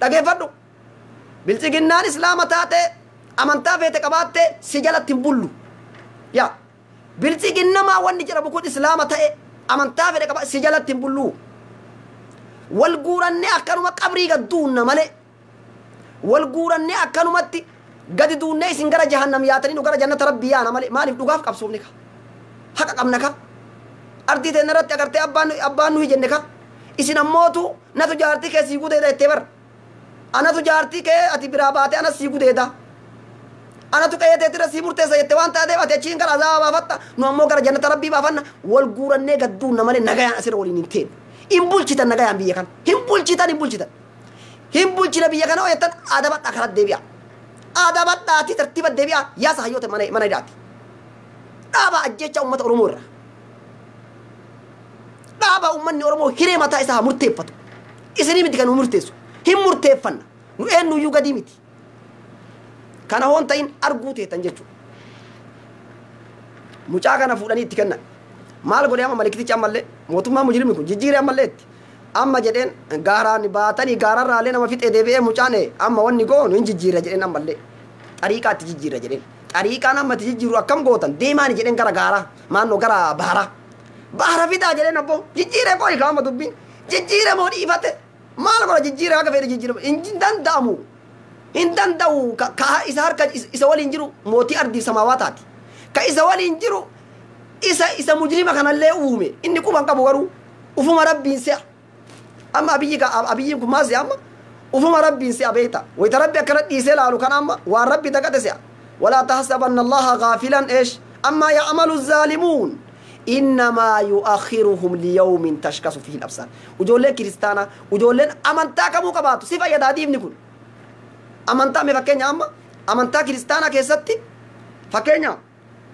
S1: Dhageeffadhu. Biltsiginnaan islaama taate amantaa feete qabaatte si jalatti hin bullu. Yaa biltsiginnamaa wanni jedhamu kun islaama ta'e amantaa fedhe qaba si jalatti hin bullu. Wal guurannee akkanuma qabrii gad duunna malee wal guurannee akkanumatti gadi duunnee isin gara jahannam yaatanii nu gara jannata rabbii yaana malee maaliif dhugaaf qabsoofne ka haqa qabna ka ardii teenya irratti agartee abbaan nuyi jenne ka isin ammootu natu jaartii kee sii gudeeda jettee bar anatu jaartii kee ati biraa baatee anas sii gudeeda anatu qe'ee teetira sii murteessa jette waan taateef ati achiin gara azaaba baafatta nu ammoo gara jannata rabbii baafanna wal guurannee gad duunna malee nagayaan asirra waliin hin teenu. Hin bulchitan nagayaan biyya kana hin bulchitan hin bulchitan hin bulchina biyya kana jettan adabadhaa karaa deebi'a. Adabadhaati tartiiba deebi'a yaasa hayyoota mana hidhaati. Dhaaba ajjecha uummata Oromoo irra. Dhaaba uummanni Oromoo hiree mataa isaa haa murteeffatu. Isinii miti kan nu murteessu. Hin murteeffanna. Nu eenyuyyuu gadii miti. Kana hoon ta'in arguu teetan jechuudha. Mucaa kana fuudhanii itti kennan. Maal godhee amma malikitichi ammallee mootummaa mujrimni kun jijjiiree ammallee itti. Amma jedheen gaaraan baatanii gaararraalee nama fixee deebi'ee mucaan amma wanni goonu hin jijjiirra jedheen ammallee. Xariiqaa itti jijjiirra jedheen. Xariiqaan amma itti jijjiiru akkam gootan deemaani jedheen gara gaaraa maannoo gara baharaa. Bahara fidaa jedheen abbo jijjiiree qoyi kaama dubbiin jijjiiree moo dhiifate maal godha jijjiiree haga fedhe jijjiiree hin danda'amu. Hin danda'u ka isa harka isa waliin jiru mootii ardii samaawaa taati. Ka isa waliin jiru isa mujrima kanallee uume inni quban qabu garuu ufuma rabbiin se'a. Amma abiyyiin kun maal se'a amma ufuma rabbiin se'a beekta. Wayita rabbi akkana dhiisee laalu kana amma waan rabbi dagate se'a. Walaa tahsabanna Allaha gaafilan eesh ammaa ya'malu zaalimuun. Innamaa yu'akhiruhum liyawmin tashkasu fihi al-absaar. Ijoolleen kiristaanaa ijoolleen amantaa kamuu qabaatu si fayyadaa diifni kun. Amantaa mee fakkeenya amma amantaa kiristaanaa keessatti fakkeenya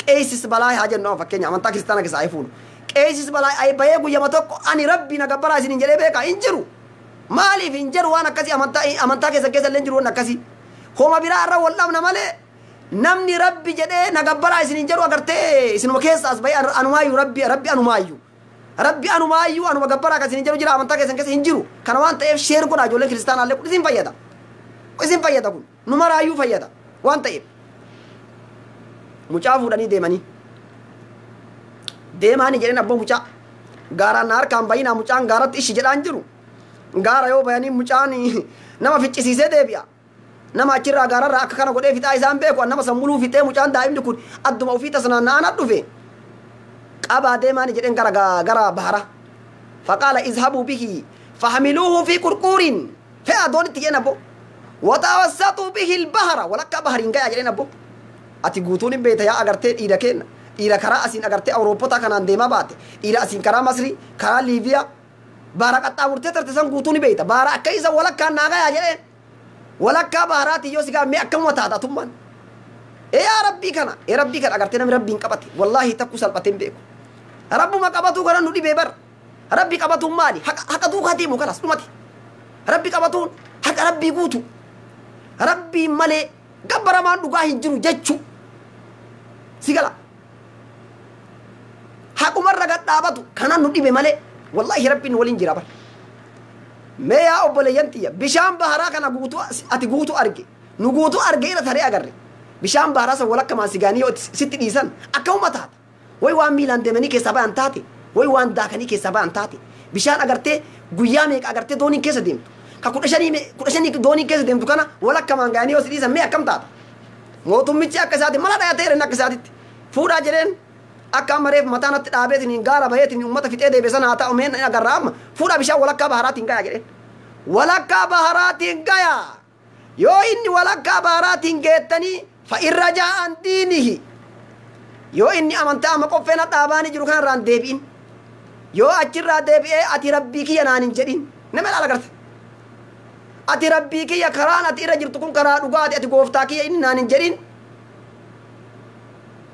S1: qeessis balaa haa jennu amma fakkeenya amantaa kiristaanaa keessaa haa fuunu. Qeessis balaa ayi bahee guyyama tokko ani rabbi na gabbaraa isiniin jedhee beekaa hin jiru. Maaliif hin jiru waan akkasii amantaa keessan keessa illee hin jiru waan akkasii. Homa biraa irra wal dhabna malee namni rabbi jedhee na gabbaraa isiniin jedhu agartee isinuma keessa as bahee anumaayyuu rabbi anumaayyuu. Rabbi anumaayyuu anuma gabbaraa kan isiniin jedhu jira amantaa keessan keessa hin jiru. Kana waan ta'eef sheer godhaa ijoolleen kiristaanaa kun isin fayyada. Isin fayyada kun numaraayyuu fayyada waan ta'eef. Mucaa fuudhanii deemanii. Deemaanii jedheen abboo mucaa. Gaaraan harkaan bayinaa mucaan gaaratti ishi jedhaan jiru. Gaara yoo bayanii mucaan nama ficcisiisee deebi'a. Nama achirraa gaararraa akka kana godhee fixaa isaan beeku nama sammuluu fixee mucaan daa'imni kun adduma ofii tasnaan na'ana dhufe. Qabaa deemaanii jedheen gara bahara. Faqaala izhabuu bihi Fahamiluuhu fi qurquuriin fe'a doonitti jedheen abbo. Watawassaxuu bihi lbahara walakkaa bahariin gayaa jedheen abbo. Ati guutuun hin beekta yaa agartee dhiira kenna. Dhiira karaa asiin agartee Awurooppota kanaan deemaa baate. Dhiira asiin karaa Masrii, karaa Liibiyaa. Baara qaxxaamurtee tarte san guutuun ni beekta. Baara akka isa walakkaan naa gayaa jedheen. Walakkaa baharaatiin yoo si gaa mee akkamuma taata atummaan. Ee yaa rabbii kana, ee rabbii kana agartee namni rabbiin qabate. Wallaahi takkuu salphatee hin beeku. Rabbuma qabatuu kana nu dhibee bara. Rabbi qabatuun maali? Haqa duukaa deemu kanas dhumate. Rabbi qabatuun haqa rabbii guutu. Rabbiin malee gabbaramaan dhugaa hin jiru jechuu. Si gala. Haqumarra gad dhaabatu kanaan nu dhibe malee wallaahi rabbiin waliin jira bara. Mee yaa obboleeyyan tiyya bishaan baharaa kana guutuu ati guutuu arge nu guutuu arge irra taree agarre bishaan baharaa san walakkamaan si gaanii yoo sitti dhiisan akkamuma taata. Way waan miilaan deemanii keessaa bayan taate, way waan daakanii keessaa bayan taate, bishaan agartee guyyaa meeqa agartee dooniin keessa deemtu. Ka 15 dooniin keessa deemtu kana walakkamaan ga'anii yoo si dhiisan mee akkam taata? Mootummichi akka isaati mala dhayatee jiran akka isaatitti. Fuudhaa jedheen akka amma reef mataa natti dhaabeetiin gaara baheetiin uummata fixee deebe sana haa ta'u mee agarraa amma fuudhaa bishaan walakkaa baharaatiin gaya jedheen. Walakkaa baharaatiin gaya. Yoo inni walakkaa baharaatiin geettanii fa'irra jaa'an diinihi. Yoo inni amantaa amma qoffeena dhaabaanii jiru kanarraan deebi'in. Yoo achirraa deebi'ee ati rabbii kiyya naan hin jedhin. Nama ilaala garte. Ati rabbii kiyya karaan ati irra jirtu kun karaa dhugaati ati gooftaa kiyya inni naan hin jedhin.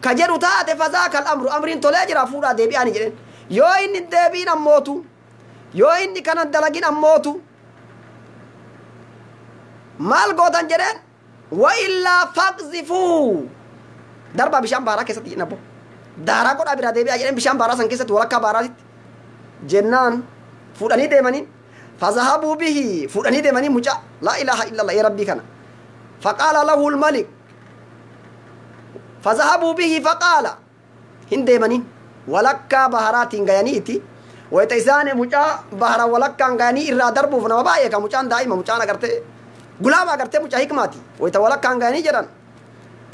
S1: Ka jedhu taate fazaa kal amru amriin tolee jira fuudhaa deebi'aani jedheen. Yoo inni hin deebi'in ammootu. Yoo inni kanan dalagin ammootu. Maal gootan jedheen? Wa illaa faqzifuu. Darbaa bishaan baaraa keessatti jedhan abbo. Daaraa godhaa biraa deebi'aa jedheen bishaan baaraa san keessatti walakkaa baaraatitti. Jennaan fuudhanii deemanii fazahabuu bihi fuudhanii deemanii mucaa laa ilaaha illallah ee rabbii kana. Faqaala lahu lmalik fazahabuu bihi faqaala hin deemanii walakkaa baharaatiin gayaniiti. Wayita isaan mucaa bahara walakkaan gayanii irraa darbuuf nama baay'ee ka mucaan daa'ima mucaan agartee gulaama agartee mucaa hikmaati. Wayita walakkaan gayanii jedhan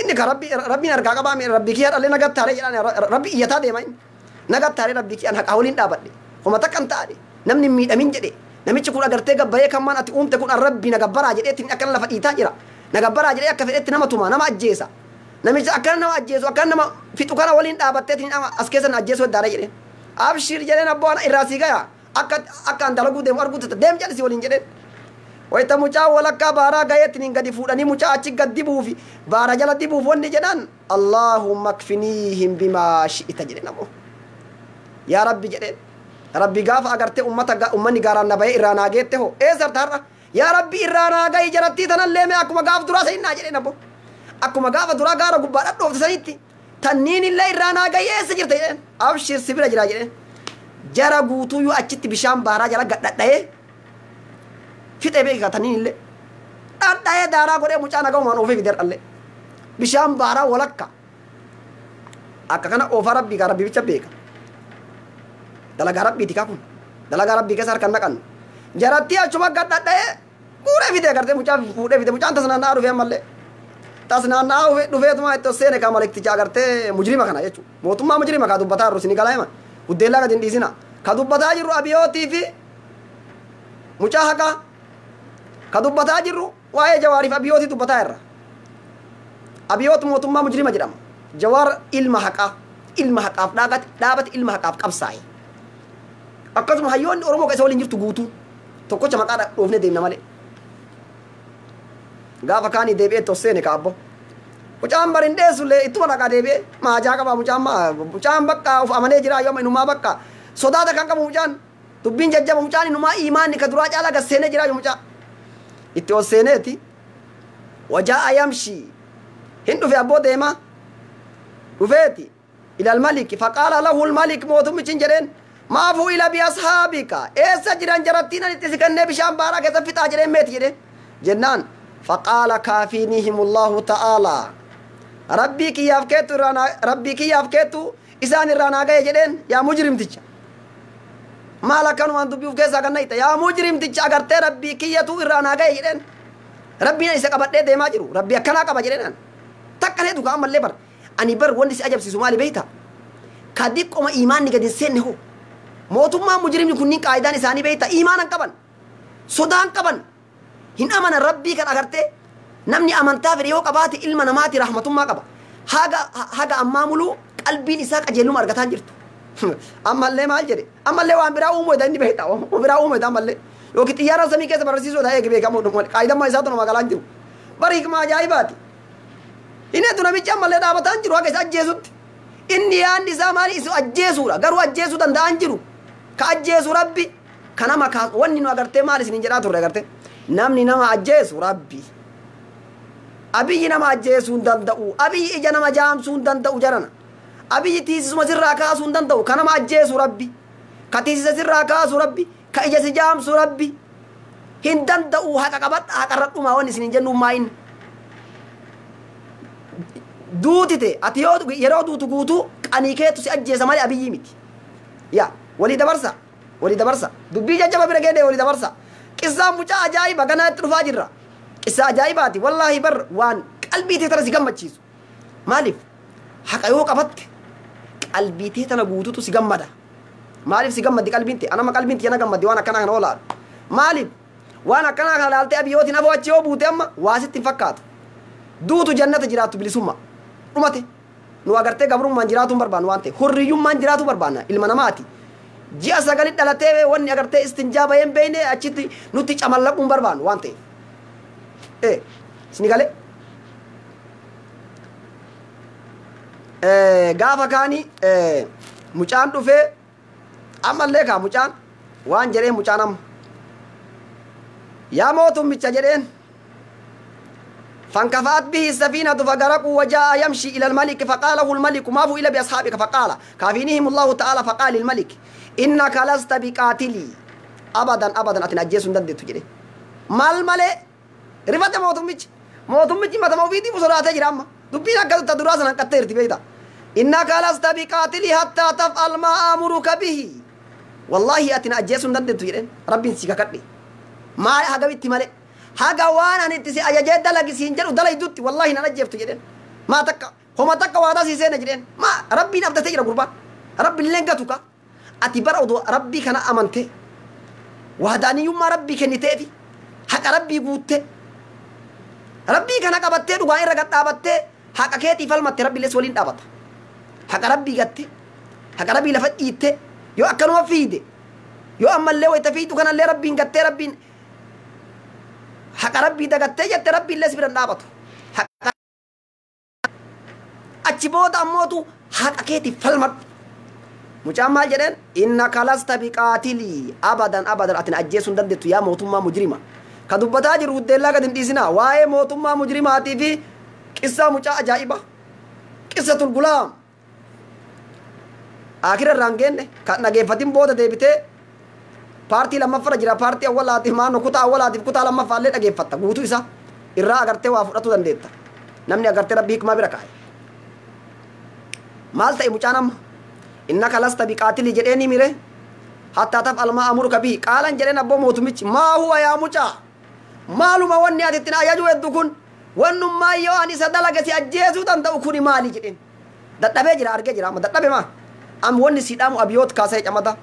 S1: inni ka rabbiin harkaa qabaa rabbii kiyya dhallee nagattaaree jedhan rabbi iyyataa deema inni nagattaaree rabbii kiyyaan haqaa waliin dhaabadhe homa takkan taa'e namni hin miidhamin jedhe namichi kun agartee gabbayee kan maan ati uumte kun rabbi nagabbaraa jedheetti akkana lafa dhiitaa jira nagabbaraa jedhee akka fedhetti nama tuma nama ajjeesa namicha akkana nama ajjeesu akkana nama fixu kana waliin dhaabatteetti as keessa na ajjeesuu heddaara jedheen abshir jedheen abboo ana irraa sii gaya akka an dalaguu deemu arguu deem jedhisi waliin jedheen. Wayita mucaa walakkaa baaraa gaheetiin gadi fuudhanii mucaa achi gad dibuufi baara jala dibuuf wanni jedhan Allahumma kfiniihim bimaa shi'ita jedheen ammoo. Yaa Rabbi jedheen. Rabbi gaafa agartee uummanni gaaraan na bahee irraa naa geette hoo eessarta har'a yaa Rabbi irraa naa gahi jarattii tanallee mee akkuma gaafa duraa saninnaa jedheen ammoo. Akkuma gaafa duraa gaara gubbaa dhadhoofte sanitti tanniin illee irraa naa gahi eessa jirta jedheen. Abshir si bira jira jedheen. Jara guutuuyyuu achitti bishaan baaraa jala gadhadha'ee fixee beekaa tanniin illee dhadha'ee daaraa godhee mucaa nagaumaan oofee fidee dhallee bishaan baaraa walakka akka kana oofaa rabbii kaa rabbii bicha beeka dalagaa rabbiiti kaa kun dalagaa rabbii keessa harkaan naqannu jarattii achuma gadhadha'ee guuree fidee agartee mucaa fuudhee fidee mucaan tasnaanna'aa dhufee ammallee tasnaanna'aa dhufeetuma itti seene kaa malekticha agartee mujrima kana jechuudha mootummaa mujrima kaa dubbataa jirru isin galaa hima buddeellaa gadi hin dhiisina ka dubbataa jirru abiyootii fi mucaa haqaa ka dubbataa jirru waa'ee jawaariif abiyootii dubbataa jirra. Abiyoot mootummaa mujrima jedhama. Jawaar ilma haqaa ilma haqaaf dhaabate ilma haqaaf qabsaa'e. Akkasuma hayyoonni Oromoo keessa waliin jirtu guutuu tokkocha maqaa dhoofnee deemna malee. Gaafa kaanii deebi'ee tosseene kaabbo. Mucaan bari hin dheessullee ittuma dhaqaa deebi'ee maajaa qaba mucaan mucaan bakka of amanee jira yoo inumaa bakka sodaata kan qabu mucaan dubbiin jajjaba mucaan inumaa imaanni ka duraa caalaa gad seenee jira mucaa. Itti ol seeneeti wajaa'a yamshi hin dhufe abboo deema dhufeeti ilal maliki faqaala lahu lmalik mootummichi hin jedheen maa fu'ila bi ashaabika eessa jiran jarattiin ani itti si kennee bishaan baaraa keessa fixaa jedheen meeti jedheen jennaan faqaala kaafiinihim allahu ta'aalaa rabbii kiyyaaf keettu irraa rabbii kiyyaaf keettu isaan irraa naa gahe jedheen yaa mujrimticha maal akkanumaan dubbii of keessaa kan naqxe yaa mujrimticha agartee rabbii kiyyatu irraa naa gahe jedheen rabbiin isa qabadhee deemaa jiru rabbii akkanaa qaba jedheen takka nee dukaa ammallee bar ani bar wanni si ajabsiisu maali beeyta ka diqqoma imaanni gadi hin seenne hoo Mootummaan mujrimni kunniin qaayidaan isaanii beekta iimaanan qaban sodaan qaban hin amanan rabbii kan agartee namni amantaa fedhe yoo qabaate ilma namaati rahmatummaa qaba. Haga ammaa muluu qalbiin isaa qajeeluma argataa hin jirtu. Ammallee maal jedhe ammallee waan biraa uumuu inni beekta waan biraa uumuu ammallee yookiin xiyyaara samii keessa barsiisuu ta'ee beekamu qaayidammaa isaatu nama galaan jiru. Bari hikmaa ajaa'ibaati. Inni hedduu namichi ammallee dhaabataa hin jiru haga isa ajjeesutti. Inni yaadni isaa maali isa ajjeesuudha garuu ajjeesuu danda'an jiru. Ka ajjeesu rabbi ka nama kaasu wanni nu agartee maal isiniin jedhaa turre agartee namni nama ajjeesu rabbi. Abiyyi nama ajjeesuu hin danda'u. Abiyyi ija nama jaamsuu hin danda'u jarana. Abiyyi tiisisuma sirraa kaasuu hin danda'u. Ka nama ajjeesu rabbi. Ka tiisisa sirraa kaasu rabbi. Ka ija si jaamsu rabbi. Hin danda'u haqa qabadha haqarra dhumaa wanni isiniin jennu maa inni. Duutite ati yoo yeroo duutu guutuu qanii keetu si ajjeesa malee abiyyi miti. Yaa walii dabarsa walii dabarsa dubbii jajjaba bira geedee walii dabarsa. Qissaan mucaa ajaa'iba ganaa itti dhufaa jirra. Qissa ajaa'ibaati wallaahi bar waan qalbii tee tana si gammachiisu. Maaliif haqa yoo qabatte qalbii tee tana guututu si gammada. Maaliif si gammaddi qalbiin tee anama qalbiin tee na gammaddi waan akkanaa kana oolaa. Maaliif waan akkanaa kana laaltee abiyyootiin afoo achi yoo buute amma waa sitti hin fakkaatu. Duutu jannata jiraattu bilisummaa. Dhumate nu agartee gabrummaan jiraatu hin barbaannu waan ta'e hurriyyummaan jiraatu barbaanna ilma namaati. Ji'a sagali dhalatee wanni agartee istinjaa bahee hin beekne achitti nutti camallaquu hin barbaannu waan ta'eef. Isni galee gaafa kaani mucaan dhufee ammallee kaa mucaan waan jedheen mucaan amma yaa mootummicha jedheen. فانكفأت به السفينة فغرقوا وجاء يمشي إلى الملك فقال له الملك ما فعل بأصحابك فقال كافينهم الله تعالى فقال الملك إنك لست بقاتلي أبدا أبدا أتنجس دندت تجري مال مالي رفت موتمج موتمج ما تموفيدي بسرعة تجري أما دبينا كذا تدراسنا كتير تبيدا إنك لست بقاتلي حتى تفعل ما آمرك به والله أتنجس دندت تجري ربي سيكاكتني ما هذا مالي haga waan ani itti si ajajee dalagi siin jedhu dalaydutti wallahi nan ajjeeftu jedheen maa takka homa takka waadaa sii seena jedheen maa rabbiin abdatee jira gurbaan rabbi illee gatu ka ati bara odoo rabbii kana amante waadaaniyyummaa rabbii kenniteefi haqa rabbii guutte rabbii kana qabattee dhugaa irra gad dhaabattee haqa keetii falmatte rabbi illee si waliin dhaabata haqa rabbii gatte haqa rabbii lafa dhiitte yoo akkanuma fiide yoo ammallee wayita fiidu kanallee rabbiin gattee rabbiin haqa rabbii dagattee jette rabbii illee si bira hin dhaabatu. Achi booda ammootu haqa keetiif falmadhu. Mucaan maal jedheen innaka lasta biqaatilii abadan abadan atin ajjeesuu hin dandeettu yaa mootummaa mujrima. Ka dubbataa jiru huddeellaa gad hin dhiisinaa waa'ee mootummaa mujrimaatii fi qissaa mucaa ajaa'iba. Qissatul gulaam. Akira irraa hin geenne kan dhageeffatin booda deebitee paartii lammaffara jira paartii awwalaatiif maannoo kutaa awwalaatiif kutaa lammaffaallee dhageeffatta guutuu isaa irraa agartee waa fudhachuu dandeetta. Namni agartee rabbii hikmaa bira kaa'e. Maal ta'e mucaan amma innaka lasta biqaatilii jedhee ni mire hattaa taf'al maa amuruka bihi qaalan jedheen abboo mootummichi maa huwa yaa mucaa maaluma wanni ati ittiin ajaju heddu kun wannummaa yoo ani isa dalage si ajjeesuu danda'u kuni maali jedheen dadhabee jira argee jira amma dadhabe maa amma wanni si dhaamu abiyoot kaasee camata.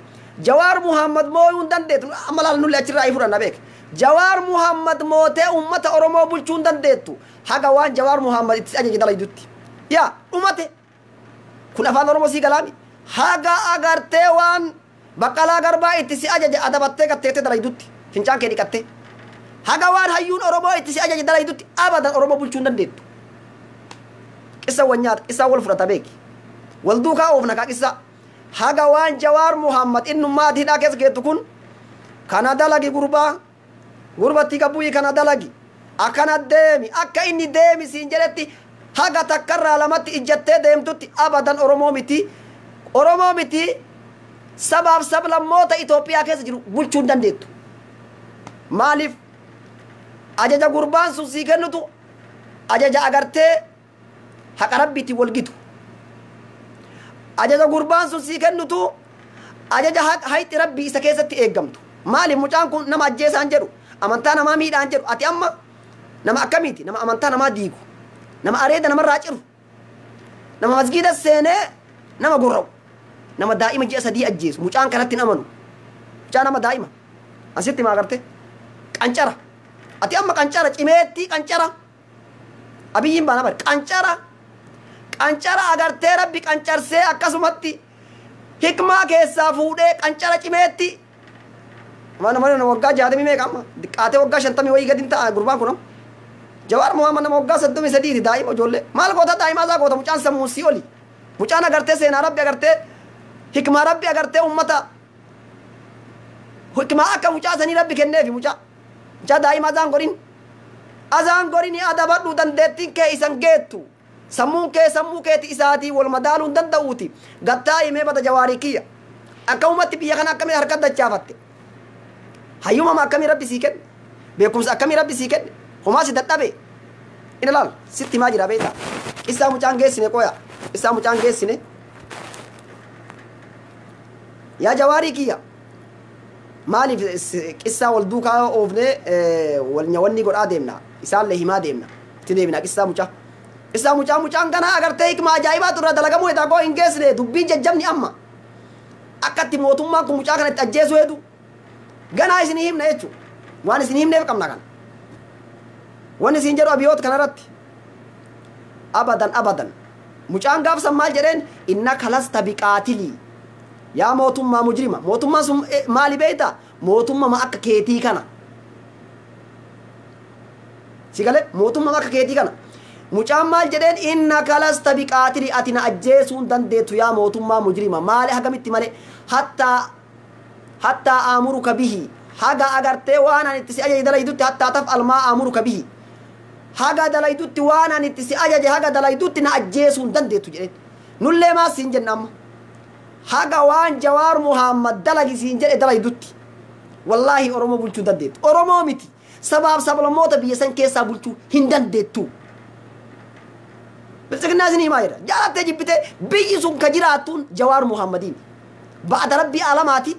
S1: Jawaar Muhammad mooyuu hin dandeettu amma laal nulli achirraa fudhanna beek. Jawaar Muhammad mootee uummata Oromoo bulchuu hin dandeettu haga waan Jawaar Muhammad itti ajaje dalaydutti. Yaa dhumate kun afaan Oromoo sii galaami haga agartee waan Baqqalaa Garbaa itti si ajaje adabattee gatteettee dalaydutti fincaan kee dhiqattee haga waan hayyuun Oromoo itti si ajaje dalaydutti abadan Oromoo bulchuu hin dandeettu. Qissa wal nyaata qissa wal fudhata beeki wal duukaa oofna kaa qissa. Haga waan Jawaar Muhammad innummaa hidhaa keessa geettu kun kana dalagi gurbaa gurbatti qabuyi kana dalagi akkana deemi akka inni deemi siin jedhetti haga takkarraa lamatti ijjattee deemtutti abadan Oromoo miti Oromoo miti sabaaf sablammoota Itoophiyaa keessa jiru bulchuu hin dandeettu. Maaliif ajaja gurbaan sun sii kennutu ajaja agartee haqa rabbiitiin wal gitu. Ajaja gurbaan sun sii kennutu ajaja hayxi rabbii isa keessatti eeggamtu. Maaliif mucaan kun nama ajjeesaan jedhu amantaa namaa miidhaan jedhu ati amma nama akkamiiti nama amantaa namaa diigu nama areeda namarraa ciru nama masgiida seenee nama gurra'u Nama daa'ima ji'a 3 ajjeesu mucaan kanatti hin amanu. Mucaa nama daa'ima. Asitti maa agarte? Qancara. Ati amma qancara cimeetti qancara. Abiyyiin baana bari qancara. Qancara agartee rabbi qancarsee akkasumatti hikmaa keessaa fuudhee qancara cimeetti. Mana mana waggaa 60 meeqa amma? Diqqaatee waggaa 50 wayii gadi ta'a gurbaan kun amma. Jawaar Muhammad nama waggaa 33 daa'ima ijoollee. Maal goota daa'imaa isaa goota mucaan sammuun sii oli. Mucaan agartee seenaa rabbi agartee hikmaa rabbi agartee uummata. Hikmaa akka mucaa sanii rabbi kenneefi mucaa. Mucaa daa'ima azaan godhin. Azaan godhin adabadhu dandeettiin kee isan geettu. Sammuun kee sammuu keeti isaatii wal madaaluu hin danda'uuti. Gattaa himee bada jawaarii kiyya. Akkamumatti biyya kana akkamii harka dachaafatte. Hayyumama akkamii rabbi sii kenne. Beekumsa akkamii rabbi sii kenne. Homaa si dadhabe. Ina laal sitti himaa jira beektaa. Qissaa mucaan geessine qoya. Qissaa mucaan geessine. Yaa jawaarii kiyya. Maaliif qissaa wal duukaa oofnee wal nyawanni godhaa deemna. Isaallee himaa deemna. Itti deemna qissaa mucaa. Qissaa mucaa mucaan kana agartee hikma ajaa'ibaatu irraa dalagamuu edaa koo hin geessine dubbiin jajjabni amma. Akkatti mootummaan kun mucaa kana itti ajjeesu heedu. Ganaa isinii himna jechuudha. Waan isinii himneef qabna kana. Wanni isin jedhu abiyoota kanarratti. Abadan abadan. Mucaan gaafsan maal jedheen innaka lasta biqaatilii. Yaa mootummaa mujrima. Mootummaan sun maali beektaa? Mootummaa akka keetii kana. Si galee mootummaa akka keetii kana. Mucaan maal jedheen innaka lasta biqaatilii ati na ajjeesuu hin dandeettu yaa mootummaa mujrima. Maali hagamitti malee hattaa aamuruka bihi. Haga agartee waan ani itti si ajaje dalaydutti hattaa taf'al maa aamuruka bihi. Haga dalaydutti waan ani itti si ajaje haga dalaydutti na ajjeesuu hin dandeettu jedheen. Nullee maas siin jenna amma. Haga waan Jawaar Muhammad dalagi siin jedhe dalaydutti. Wallaahi Oromoo bulchuu hin dandeettu. Oromoo miti. Sabaaf sablammoota biyya san keessaa bulchuu hin dandeettu. Biltsiginnaa isin himaa jira. Jaalattee jibbitee biyyi sun ka jiraattuun Jawaar Muhammadiin. Ba'ada rabbii alamaati.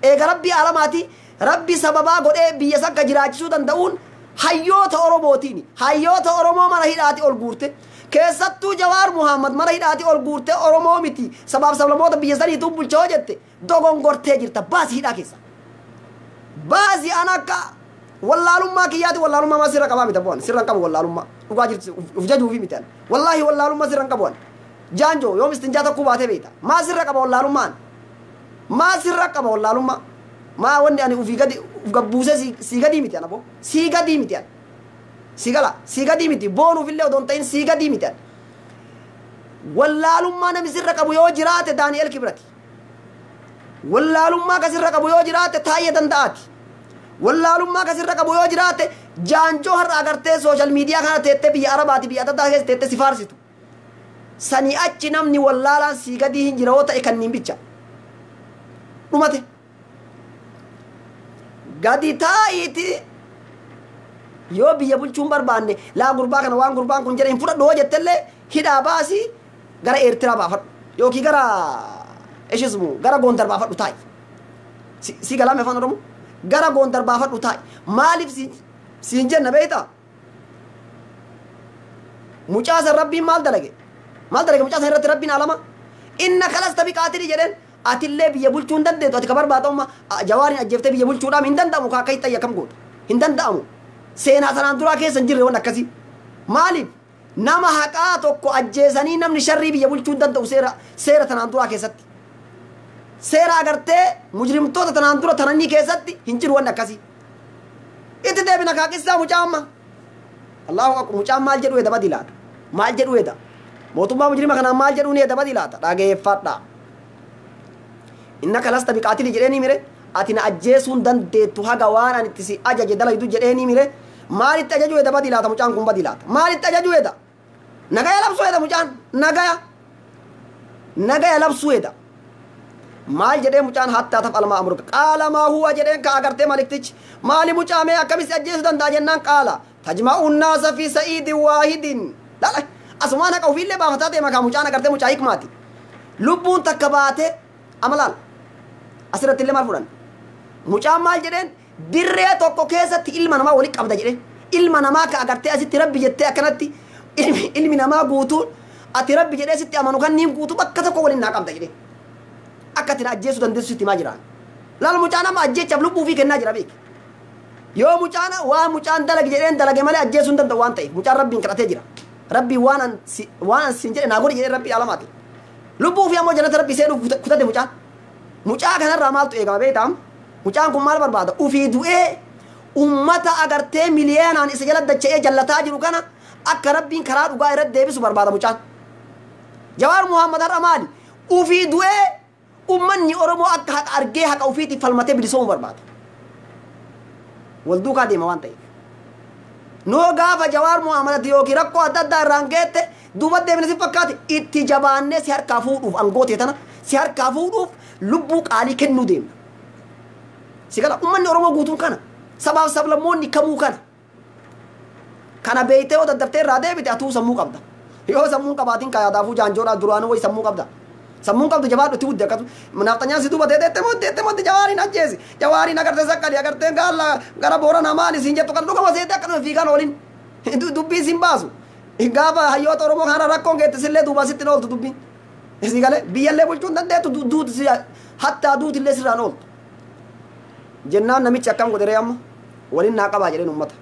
S1: Eega rabbii alamaati. Rabbi sababaa godhee biyya san ka jiraachisuu danda'uun hayyoota Oromootiin. Hayyoota Oromoo mana hidhaati ol guurte. Keessattuu Jawaar Muhammad mana hidhaati ol guurte Oromoo miti. Sabaaf sablammoota biyya saniitu bulchaa jette dogongortee jirta. Baasii hidhaa keessa. Baasii an akka wallaalummaa kiyyaati wallaalummaa maa sirra qabaa miti bu'an. Sirra hin qabu wallaalummaa. Dhugaa jirtu uf jajuufi miti an. Wallaahi wallaalummaa sirra hin qabu an. Jaanjoo yoom istinjaa tokko baatee beekta. Maa sirra qaba wallaalummaan? Maa sirra qaba wallaalummaa? Maa wanni ani ufii gadi uf gabbuusee sii gadii miti an aboo. Sii gadii miti an. Si gala sii gadii miti boonuuf illee odoo hin ta'in sii gadii miti an. Wallaalummaa namni sirra qabu yoo jiraate Daani'el Kibrati. Wallaalummaa ka sirra qabu yoo jiraate Taayyee Danda'aati. Wallaalummaa ka sirra qabu yoo jiraate jaanjoo har'a agartee sooshaal miidiyaa kana teettee biyya Arabaati biyya adda addaa keessa teettee si faarsitu. Sanii achi namni wallaalaan sii gadii hin jira yoo ta'e kanniin bicha. Dhumate. Gadi taa'iiti yoo biyya bulchuun barbaanne laa gurbaa kana waan gurbaan kun jedhe hin fudhadhu yoo jettellee hidhaa baasii gara Eertiraa baafadhu yookiin gara ishismu gara Gondar baafadhu taa'i. Si galaame afaan Oromoo gara Gondar baafadhu taa'i. Maaliif siin jenna beektaa? Mucaa san rabbiin maal dalage? Maal dalage mucaa san irratti rabbiin alama? Innaka lasta biqaatilii jedheen atillee biyya bulchuu hin dandeettu ati ka barbaadu amma Jawaariin ajjeeftee biyya bulchuudhaaf hin danda'amu ka akka hiixayya akkam goota hin danda'amu. Seenaa sanaan duraa keessa hin jirre waan akkasii. Maaliif nama haqaa tokko ajjeesanii namni sharrii biyya bulchuu hin danda'u seera tanaan duraa keessatti. Seera agartee mujrimtoota tanaan dura tananii keessatti hin jiru waan akkasii. Itti deebina kaaqissaa mucaa amma. Allahu akbar mucaan maal jedhu edda badi laata? Maal jedhu edda? Mootummaa mujrima kanaan maal jedhu ni edda badi laata? Dhageeffadha. Innaka lasta biqaatilii jedheenii mire ati na ajjeesuu hin dandeettu haga waan ani itti si ajaje dalaydu jedheenii mire maalitti ajaju edda badi laata mucaan kun badi laata? Maalitti ajaju edda? Nagaya labsuu edda mucaan nagaya. Nagaya labsuu edda. Maal jedhee mucaan hattaa taf'al maa amuruka qaala maa huwa jedheen ka agartee maliktichi maali mucaa mee akkamis ajjeesuu danda'a jennaan qaala tajma'u naasa fi sa'iidin waahidin lala asumaan haqa ofiillee baafataa deema kaa mucaan agartee mucaa hikmaati lubbuun takka baate ama laal asirratti illee maal fudhan mucaan maal jedheen dirree tokko keessatti ilma namaa walitti qabda jedheen ilma namaa ka agartee asitti rabbi jettee akkanatti ilmi namaa guutuun ati rabbi jedhee sitti amanu kanniin guutuu bakka tokko waliin naa qabda jedheen. Akka ati na ajjeesuu dandeessu sitti himaa jiraan. Laal mucaan amma ajjeechaaf lubbuu ofii kennaa jira beeki. Yoo mucaan waan mucaan dalage jedheen dalage malee ajjeesuu hin danda'u waan ta'eef mucaan rabbiin kadhatee jira. Rabbiin waan an siin jedhe naa godhi jedhee rabbii alamaati. Lubbuu ofii ammoo jannata rabbii seenuuf kutate mucaan. Mucaa kanarraa maaltu eegama beektaa? Mucaan kun maal barbaada? Ufii du'ee ummata agartee miliyoonaan isa jala dacha'ee jallataa jiru kana akka rabbiin karaa dhugaa irratti deebisu barbaada mucaan. Jawaar Muhammad har'a maali? Ufii du'ee ummanni Oromoo akka haqa argee haqa ofiitiif falmatee bilisoomuu barbaada. Wal duukaa deema waan ta'eef. Noo gaafa Jawaar Muhammad yookiin rakkoo adda addaa irraan geette duuba deemne si fakkaate itti jabaannee si harkaa fuudhuuf angootee tana si harkaa fuudhuuf lubbuu qaalii kennuu deemna. Si gala ummanni Oromoo guutuun kana sabaaf sablammoonni kamuu kana. Kana beeytee yoo daddaftee irraa deebite atuu sammuu qabda. Yoo sammuun qabaatiin kayaadaafuu jaanjoodhaa duraanuu wayi sammuu qabda. Sammuun qabdu jabaadhu itti guddi akkasuma. Nafxanyaan si duuba teeteette motti motti jawaariin ajjeesi. Jawaariin agartee saqqali agartee gaala gara boorana maali siin jettu kan dhugama seetee akkanuma fiigaan oolin. Dubbii siin baasu. Gaafa hayyoota Oromoo kana rakkoon geette sillee duuba sitti ooltu dubbiin. Si galee biyyallee bulchuu hin dandeettu duuti hattaa duutillee sirraan ooltu. Jennaan namichi akkam godhe ree amma waliin naa qabaa jedheen ummata.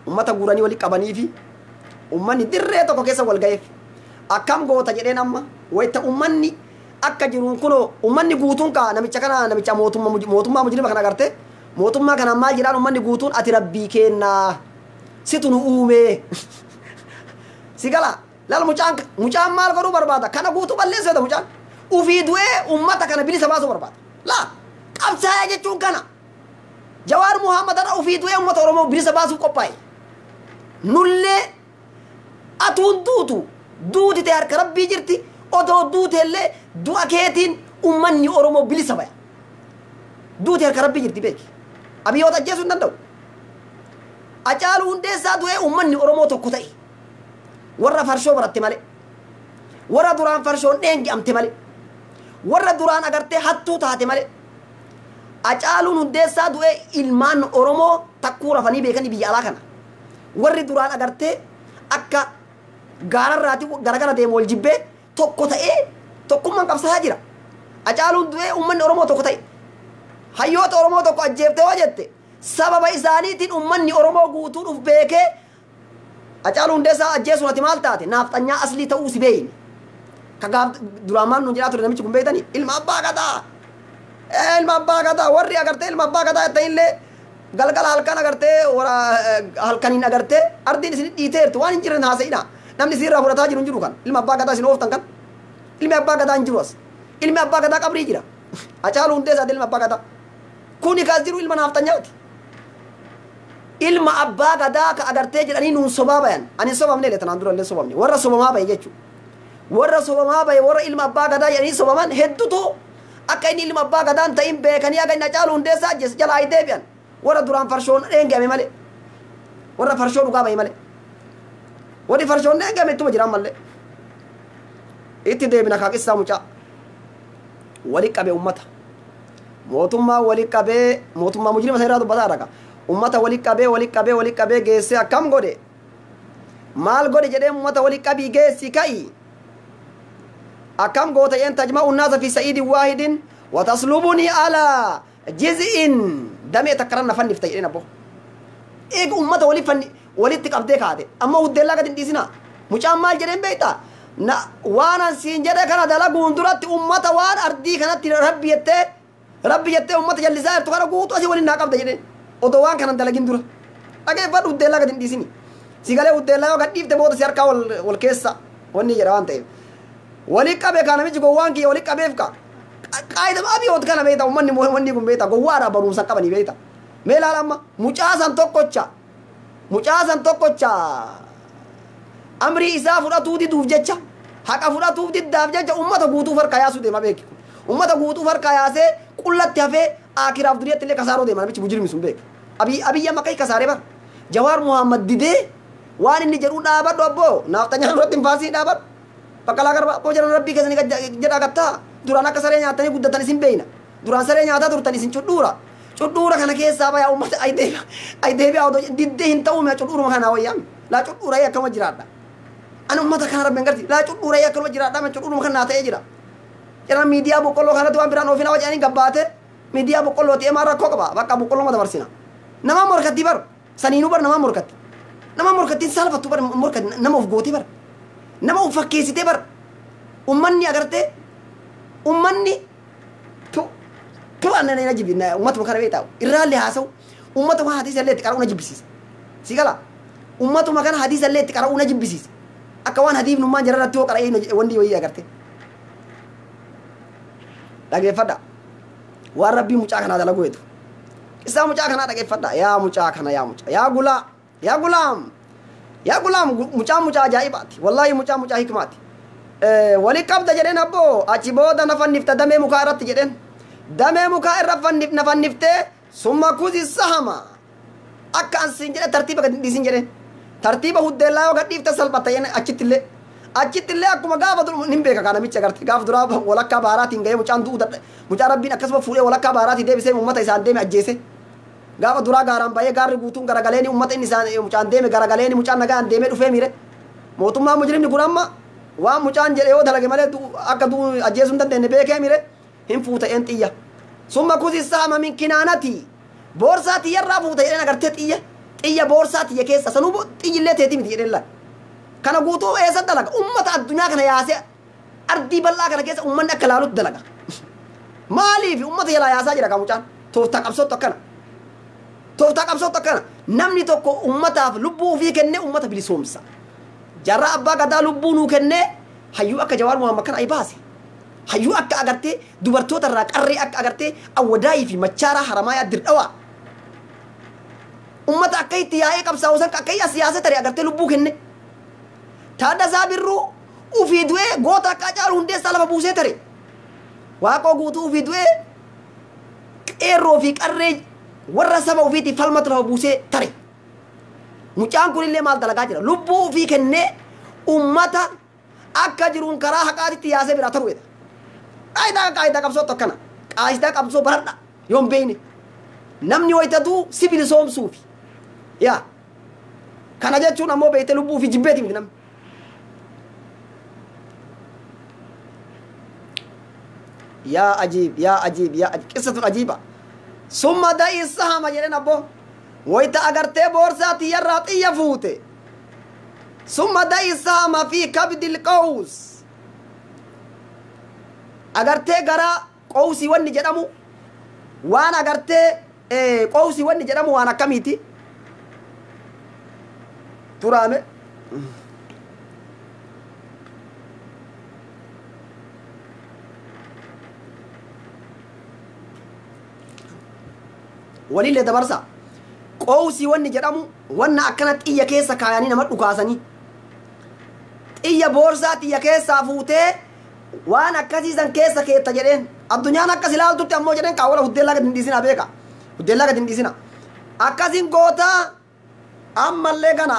S1: Ummata guuranii walii qabanii fi ummanni dirree tokko keessa wal ga'eef. Akkam goota jedheen amma wayita ummanni akka jiruun kunoo ummanni guutuun kaa namicha kana namicha mootummaa mujrima kana agartee mootummaa kana maal jedhaan ummanni guutuun ati rabbii kennaa situ nu uume. Si gala laal mucaan maal godhuu barbaada kana guutuu balleesseeta mucaan ufii du'ee ummata kana bilisa baasuu barbaada. Laa qabsaa'ee jechuun kana Jawaar Muhammad har'a ufii du'ee ummata Oromoo bilisa baasuuf qophaa'e. Nullee atuun duutu duuti ta'e harka rabbii jirti odoo duute illee du'a keetiin ummanni Oromoo bilisa baya. Duuti harka rabbii jirti beeki. Abiyyoota ajjeesuu hin danda'u. Hacaaluu Hundeessaa du'ee ummanni Oromoo tokko ta'e. Warra farshoo baratte malee. Warra duraan farshoon dheengi'amte malee. Warra duraan agartee hattuu taate malee. Hacaaluun Hundeessaa du'ee ilmaan Oromoo takkuu rafanii beekanii biyya alaa kana. Warri duraan agartee akka gaararraati garagara deemu wal jibbee tokko ta'ee tokkummaan qabsaa'aa jira. Hacaaluun du'ee ummanni Oromoo tokko ta'e. Hayyoota Oromoo tokko ajjeeftee yoo jette sababa isaaniitiin ummanni Oromoo guutuun uf beekee Hacaaluu Hundeessaa ajjeesuun ati maal taate naafxanyaa aslii ta'uu si beeyne. Ka gaaf duraan maal nuun jedhaa ture namichi kun beektanii ilma abbaa gadaa. Ilma abbaa gadaa warri agartee ilma abbaa gadaa jettanillee galgala halkan agartee halkaniin agartee ardiin isin dhiiteertu waan hin jirre haasa'ina. Namni isin irraa fudhataa jiru hin jiru kan ilma abbaa gadaa isin ooftan kan ilmi abbaa gadaa hin jiru as ilmi abbaa gadaa qabrii jira. Hacaaluu Hundeessaati ilma abbaa gadaa. Kuni kaas jiru ilma naafxanyaati. Ilma abbaa gadaa ka agartee jedhanii nuun sobaa bayan. Ani hin sobamne illee tanaan dura illee sobamne. Warra sobamaa baye jechuudha. Warra sobamaa baye warra ilma abbaa gadaa jedhanii sobaman hedduutu akka inni ilma abbaa gadaan ta'in beekanii akka inni Hacaaluu Hundeessaa ajjeese jalaa hin deebi'an. Warra duraan farshoon dheengame malee. Warra farshoo dhugaa baye malee. Warri farshoon dheengame ittuma jiran malee. Itti deebina kaaqissaa mucaa. Wali qabe ummata. Mootummaa wali qabee mootummaa mujrima sana irraa dubbataa dhaqa. Ummata wali qabee wali qabee wali qabee geessee akkam godhe? Maal godhe jedhee ummata wali qabii geessi ka'i. Akkam goota jedheen tajma'u naasa fi sa'iidin waahidin wa taslubuni alaa jiz'in damee takkaran na fannifta jedheen abbo. Eega ummata wali fanni walitti qabdee kaate amma huddeellaa gadi hin dhiisinaa. Mucaan maal jedheen beektaa? Na waan an siin jedhe kana dalaguun duratti ummata waan ardii kanatti rabbi jettee ummata jallisaa jirtu kana guutuu asii waliin naa qabda jedheen. Odoo waan kanan dalagin dura. Dhageeffadhu huddeellaa gadi hin dhiisini. Si galee huddeellaa yoo gad dhiifte booda si harkaa wal keessa wanni jedha waan ta'eef. Wali qabe kaa namichi gowwaan kiyya wali qabeef kaa. Qaayida abiyoot kana beekta ummanni wanni kun beekta gowwaadhaa barumsa qabanii beekta. Mee ilaala amma mucaa san tokkocha amrii isaa fudhatuu diduuf jecha haqa fudhatuuf diddaaf jecha ummata guutuuf harka yaasuu deema beeki. Ummata guutuuf harka yaasee qullatti hafee akiraaf duniyaatti illee kasaaruu deema namichi mujrimni sun beeka. Abiyyi amma kai kasaaree bara. Jawaar Muhammad didee waan inni jedhu dhaabadhu abboo naafxanyaan irratti hin faasii dhaabadhu. Baqqalaa Garbaa abboo jedhan rabbii keessanii jedhaa gattaa duraan akka saree nyaatanii guddatan isin beeyna. Duraan saree nyaataa turtan isin cudhuura. Cudhuura kana keessaa bayaa uummata ay deebi'a odoo diddee hin ta'uu mi'a cudhuuruma kanaa wayyaami. Laa cudhuura akkama jiraadha. Ani uummata kana rabbi hin garti. Laa cudhuura akkanuma jiraadha mi'a cudhuuruma kanaa ta'ee jira. Jedhan miidiyaa boqqolloo kanatti waan biraan oofina jedhanii gabbaate miidiyaa boqqolloo ta'ee maal rakkoo qaba bakka boqqolloo ma dabarsina. Nama morkatti bar saniinuu bar nama morkatti. Nama morkattiin saalfattu bar morkatti nama of gootee bar. Nama of fakkeessitee bar. Ummanni agartee ummanni tu tu annan na jibbi ummatuma kana beektaa irraallee haasa'u ummatuma hadiisa illee itti qara'uu na jibbisiisa. Si gala ummatuma kana hadiisa illee itti qara'uu na jibbisiisa. Akka waan hadiifnummaan jararratti hoo qara'ee wanti wayii agarte. Dhageeffadha. Waan rabbii mucaa kanaa dalagu heetu. Isaa mucaa kanaa dhageeffadha. Yaa mucaa kana yaa mucaa yaa gulaa yaa gulaam yaa gulaam mucaa mucaa ajaa'ibaati. Wallaahi mucaa mucaa hikmaati. Wali qabda jedheen abboo achi booda na fannifta damee mukaa irratti jedheen. Damee mukaa irra na fanniftee summa kuzi sahama. Akka an siin jedhe tartiiba gad dhiisin jedheen. Tartiiba huddeellaa yoo gad dhiifte salphatta jedheen achittillee. Achittillee akkuma gaafa dur nin beeka kaa namichi agarte gaafa duraa walakkaa baaraatiin gahee mucaan du'uu dadha mucaa rabbiin akkasuma fuudhee walakkaa baaraatiin deebisee uummata isaan deeme ajjeese. Gaafa duraa gaaraan bahee gaarri guutuun garagaleeni uummata inni isaan mucaan deeme garagaleeni mucaan nagaan deemee dhufee miire. Mootummaa mujrimni kun amma waan mucaan jedhe yoo dalage malee akka du'uu ajjeesuu hin dandeenye beekee miire hin fuuta een xiyya. Summa kuzi saama min kinaanati boorsaa tiyyarraa fuuta jedheen agartee xiyya xiyya boorsaa tiyya keessa sanuu xiyyillee teetii miti jedheen laal. Kana guutuu eessa dalaga ummata addunyaa kana yaasee ardii bal'aa kana keessa ummanni akka laalutti dalaga. Maaliif ummata jalaa yaasaa jira kaa mucaan tooftaa qabsootu akkana. Tooftaa qabsootu akkana namni tokko ummataaf lubbuu ofii kennee ummata bilisoomsa. Jaarraa abbaa gadaa lubbuu nuu kennee hayyuu akka Jawaar Muhammad kana ay baase. Hayyuu akka agartee dubartoota irraa qarree akka agartee awwadaayii fi machaaraa haramaayaa dirdhawaa. Ummata akka itti yaa'ee qabsaa'u san akka as yaasee tarii agartee lubbuu kenne. Taaddasaa Birruu ufii du'ee goota akka Hacaaluu Hundeessaa lafa buusee tare. Waaqoo guutuu ufii du'ee qeerroo fi qarree warra saba ofiitiif falmatu lafa buusee tare. Mucaan kunillee maal dalagaa jira? Lubbuu ofii kennee ummata akka jiruun karaa haqaatitti yaasee biraa taruudha. Qaayidaa qaayidaa qabsootu akkana. Qaayidaa qabsoo baradha yoo hin beekne. Namni wayitatuu si bilisoomsuufi. Yaa kana jechuun ammoo beekte lubbuu ofii jibbeeti miti namni. Yaa ajiib yaa ajiib yaa ajiib qissatun ajiiba. Summa da'ii sahama jedheen abboo. Wayita agartee boorsaa tiyyarraa xiyya fuute. Summa da'ii sahama fi kabdil qaws. Agartee gara qawsii wanni jedhamu waan agartee qawsii wanni jedhamu waan akkamiiti? Turaame. Walillee dabarsa. Qawsii wanni jedhamu wanna akkana xiyya keessa kaayanii nama dhukaasanii. Xiyya boorsaa xiyya keessaa fuutee waan akkasiisan keessa keetta jedheen. Addunyaan akkas ilaaltutti ammoo jedheen kaawwala huddeellaa gad hin dhiisina beeka. Huddeellaa gad hin dhiisina. Akkasiin gootaa ammallee kana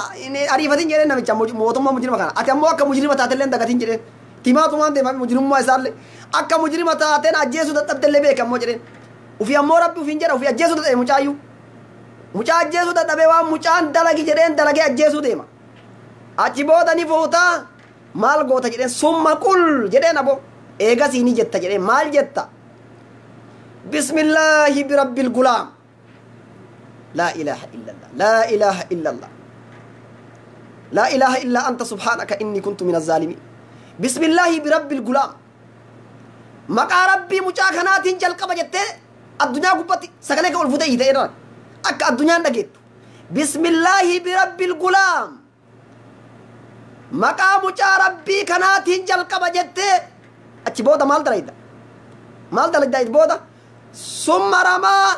S1: ariifatin jedheen namicha mootummaa mujrima kana. Ati ammoo akka mujrima taatellee hin dagatin jedheen. Timaatumaan deemame mujrimummaa isaallee. Akka mujrima taateen ajjeesuu dadhabdellee beeka ammoo jedheen. Ufii ammoo rabbi ufiin jedha ufii ajjeesuu dadhabe mucaayyuu. Mucaa ajjeesuu dadhabee waan mucaan dalagi jedheen dalagee ajjeesuu deema. Achi booda ni fuutaa maal goota jedheen summa qul jedheen aboo eegasii ni jetta jedheen maal jetta. Bismillaahi birabbil gulaam. Laa ilaaha illallah laa ilaaha illallah. Laa ilaaha illaa anta subhaanaka inni kuntu mina zaalimiin. Bismillaahi birabbil gulaam. Maqaa rabbii mucaa kanaatiin jalqaba jettee addunyaa gubbatti sagalee kee ol fuutee hiitee irraan akka addunyaan dhageettu. Bismillaahi birabbil gulaam. Maqaa mucaa rabbii kanaatiin jalqaba jettee achi booda maal dalayda? Maal dalayda achi booda? Summa ramaa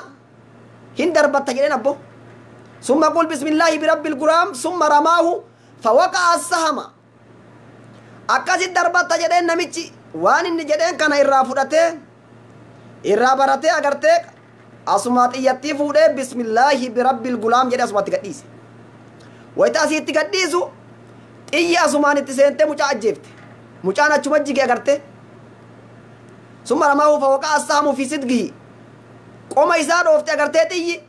S1: hin darbatta jedheen abbo. Summa qul bismillaahi birabbil gulaam summa ramaahu fawaqa'a sahama. Akkasitti darbatta jedheen namichi waan inni jedheen kana irraa fudhatee irraa baratee agartee asumaa xiyyattii fuudhee bismillaahi birabbil gulaam jedhee asumaatti gadhiise. Wayita asiitti gadhiisu xiyyi asumaan itti seentee mucaa ajjeefte. Mucaan achuma jige agartee. Summa ramaahu fawaqa'a sahamu fi sidgihi. Qoma isaa dhoofte agartee xiyyi.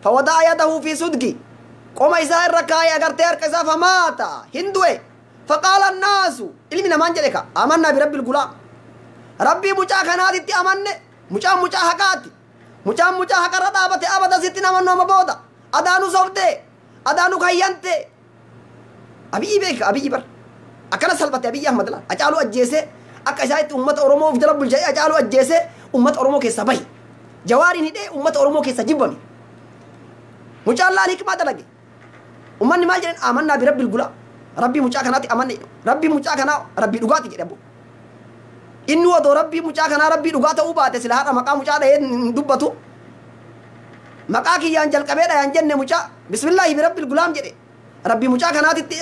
S1: Fawada'a yadahu fi sudgi. Qoma isaa irra kaayee agartee harka isaa famaata hin du'e. Faqaala annaasu ilmi namaan jedhe ka amannaa birabbil gulaam. Rabbii mucaa kanaatitti amanne mucaan mucaa haqaati mucaan mucaa haqarra dhaabate abada sitti namannu amma booda adaanu sobdee adaanu kayyante Abiyyi beeka Abiyyi bar akkana salphate Abiyyi Ahmad laal Hacaaluu ajjeesee akka isaa itti uummata Oromoo of jala bulchee Hacaaluu ajjeesee uummata Oromoo keessa bahi Jawaariin hidhee uummata Oromoo keessa jibbame mucaan laal hikmaa dalage ummanni maal jedhan amannaa bi rabbil gulaa rabbii mucaa kanaatti amanne rabbii mucaa kanaa rabbii dhugaati jedhe abbo inni odoo rabbii mucaa kanaa rabbii dhugaa ta'uu baate sila haadha maqaa mucaa dhahee hin dubbatu maqaa kiyyaan jalqabee dhayaan jenne mucaa bismillaahi bi rabbil gulaam jedhe rabbii mucaa kanaatitti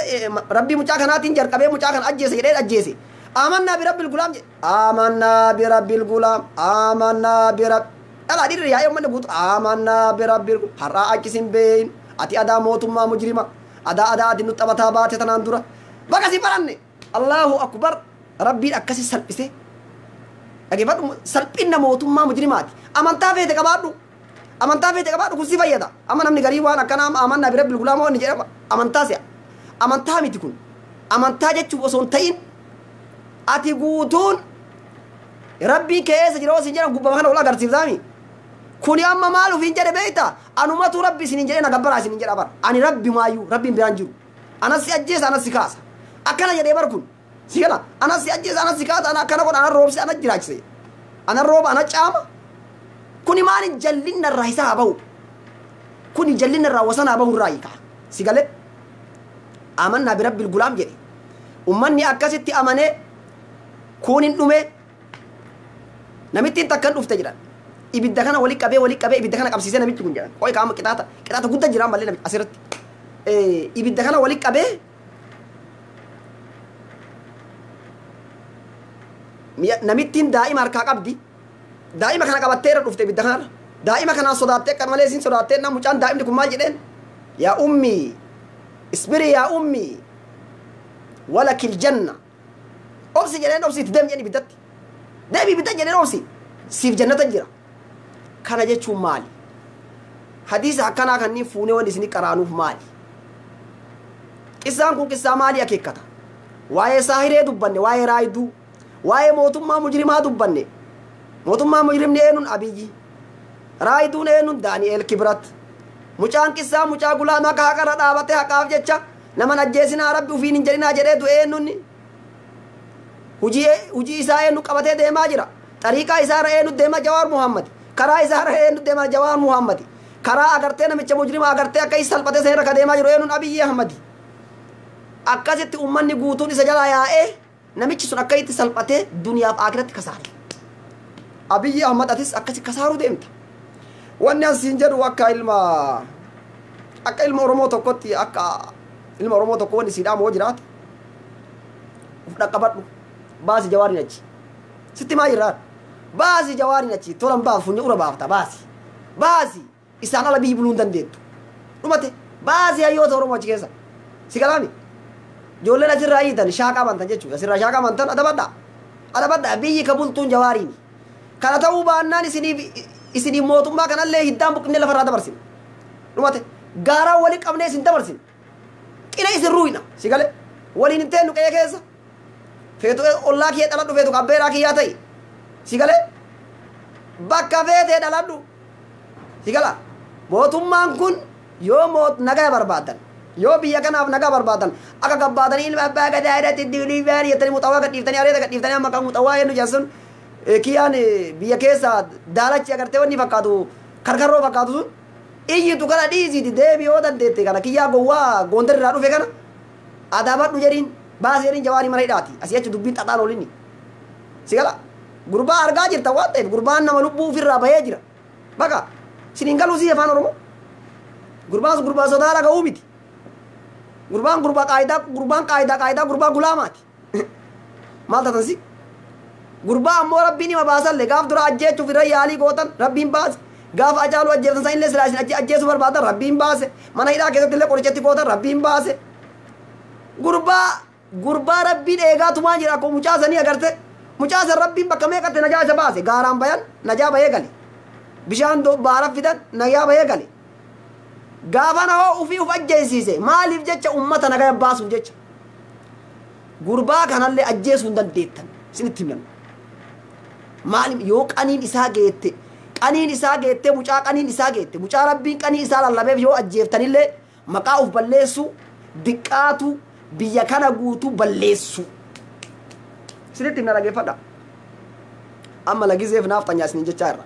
S1: rabbii mucaa kanaatiin jalqabee mucaa kana ajjeese jedhee ajjeese amannaa bi rabbil gulaam jedhe amannaa bi rabbil gulaam amannaa bi rab dhalaa dhiirri yaa'ee ummanni guutu amannaa bi rabbil har'aa achi sin beeyin ati adaa mootummaa mujrima adaa adaa ati nu taphataa baate tanaan dura baga si baranne Allahu akbar rabbiin akkasi salphise dhageeffadhu salphinna mootummaa mujrimaati amantaa feete qabaadhu amantaa feete qabaadhu kun si fayyada amma namni garii waan akkanaa amannaa bi rabbil gulaamoo inni jedhama amantaa si'a amantaa miti kun amantaa jechuuf osoo hin ta'in ati guutuun rabbiin keessa jira osoo hin jedhan gubbama kana ol agarsiiftaami kuni amma maal ufiin jedhe beekta anumatu rabbi isiniin jedhe na gabbaraa isiniin jedha bara ani rabbi maayyuu rabbiin biraan jiru anas si ajjeesa anas si kaasa akkana jedhee bar kun si gala anas si ajjeesa anas si kaasa ana akkana godha ana roobse ana jiraachise ana rooba ana caama kuni maalin jallinna irraa isaa haa bahu kuni jallinna irraa wasana haa bahu irraa hiika si gale amannaa bi rabbil gulaam jedhe ummanni akkasitti amanee kun hin dhume namittiin takkan dhufte jedhan ibidda kana wali qabee ibidda kana qabsiisee namichi kun jedhan qoy qaama qixaata qixaata guddaa jira malee namichi asirratti ibidda kana wali qabee namittiin daa'ima harkaa qabdi daa'ima kana qabattee irra dhufte ibidda kanarra daa'ima kanaan sodaattee akka malee isiin sodaattee na mucaan daa'imni kun maal jedheen yaa ummii isbiri yaa ummii walakil janna obsi jedheen obsi itti deemi jedheen ibiddatti deemi ibidda jedheen obsi siif jannata jira kana jechuun maali hadiisa akkanaa kanneen fuunee wanni isinii qaraanuuf maali qissaan kun qissaa maalii akeekkata waa'ee saahiree dubbanne waa'ee raayiduu waa'ee mootummaa mujrimaa dubbanne mootummaa mujrimni eenyuun Abiyyi raayiduun eenyuun Daani'eel Kibrat mucaan qissaa mucaa gulaamaa akka haqarra dhaabatee haqaaf jecha naman ajjeesinaa rabbi ufiin hin jedhinaa jedhee du'e eenyuun hujii isaa eenyu qabatee deemaa jira xariiqaa isaarra eenyu deemaa Jawaar Muhammad karaa isaarra eenyu deemaa Jawaar Muhammad karaa agartee namicha mujrimaa agartee akka isa salphatee seera ka deemaa jiru eenyuun Abiyyi Ahmad akkasitti ummanni guutuun isa jalaa yaa'ee namichi sun akka itti salphatee duniyaaf akiratti kasaare Abiyyi Ahmad atis akkasi kasaaruu deemta wanni an siin jedhu akka ilma Oromoo tokkotti akka ilma Oromoo tokko wanni sii dhaamu hoo jiraate uf dhaqqabadhu baasi Jawaariin achi sitti maa jiraan baasi Jawaariin achi tolan baaf funya ura baafta baasi baasi isaan ala biyyi buluu hin dandeettu dhumate baasi hayyoota Oromoo achi keessa si galaami ijoolleen asirraa hiitan shaaqaa amantan jechuudha asirraa shaaqaa amantan adabadha adabadha biyyi ka bultuun Jawaariini kana ta'uu baannaan isiniif mootummaa kanallee hiddaan buqqifnee lafarraa dabarsina dhumate gaaraa walii qabnee isin dabarsina qina isin ruuyna si gale waliin hin teennu qe'ee keessa feetu ollaa kiyya dhaladhu feetu qabbeeraa kiyyaa ta'i si gale bakka feetee dhaladhu si gala mootummaan kun yoo nagaa barbaadan yoo biyya kanaaf nagaa barbaadan akka gabbaatanii ilma abbaa gadaa irratti diilii baanii jettanii muxawaa gadhiiftanii areeda gadhiiftanii amma kan muxawaa jennu jedhan sun kiyyaan biyya keessa daalachi agartee wanni fakkaatu karkarroo fakkaatu sun iyyitu kana dhiisiiti deebi yoo dandeette kana kiyyaa gowwaa Gondar irraa dhufe kana adabadhu jedhiin baasii jedhiin Jawaarii mana hidhaati asii achi dubbiin xaxaan olinni si gala gurbaa argaa jirta waan ta'eef gurbaan nama lubbuu ofirraa bahee jira baqa siniin galuu sii afaan Oromoo gurbaan gurbaa sodaa dhaga'uu miti gurbaan gurbaa qaayidaa gurbaan qaayidaa qaayidaa gurbaa gulaamaati maal taatan si gurbaa ammoo rabbiin hima baasallee gaaf dura ajjeechuuf irra yaalii gootan rabbiin baase gaafa Hacaaluu ajjeeftan san illee silaa isin ajjeesuu barbaadan rabbiin baase mana hidhaa keessatti illee qorichatti gootan rabbiin baase gurbaa gurbaa rabbiin eegaa tumaa jira akkuma mucaa sanii agarte mucaa san rabbiin bakka meeqatti najaa isa baase gaaraan bayan najaa bahee gale bishaan baara fidan najaa bahee gale gaafa na hoo ufii uf ajjeesiise maaliif jecha ummata nagaya baasuuf jecha gurbaa kanallee ajjeesuu hin dandeettan isinitti himan Maal yoo qaniin isaa geette qaniin isaa geette mucaa qaniin isaa geette mucaa rabbiin qanii isaa lallabeef yoo ajjeeftanillee maqaa uf balleessu diqqaatu biyya kana guutuu balleessu. Isinitti himna dhaggeeffadha. Amma lagizeef naaf xanyaa isiniin jechaa irra.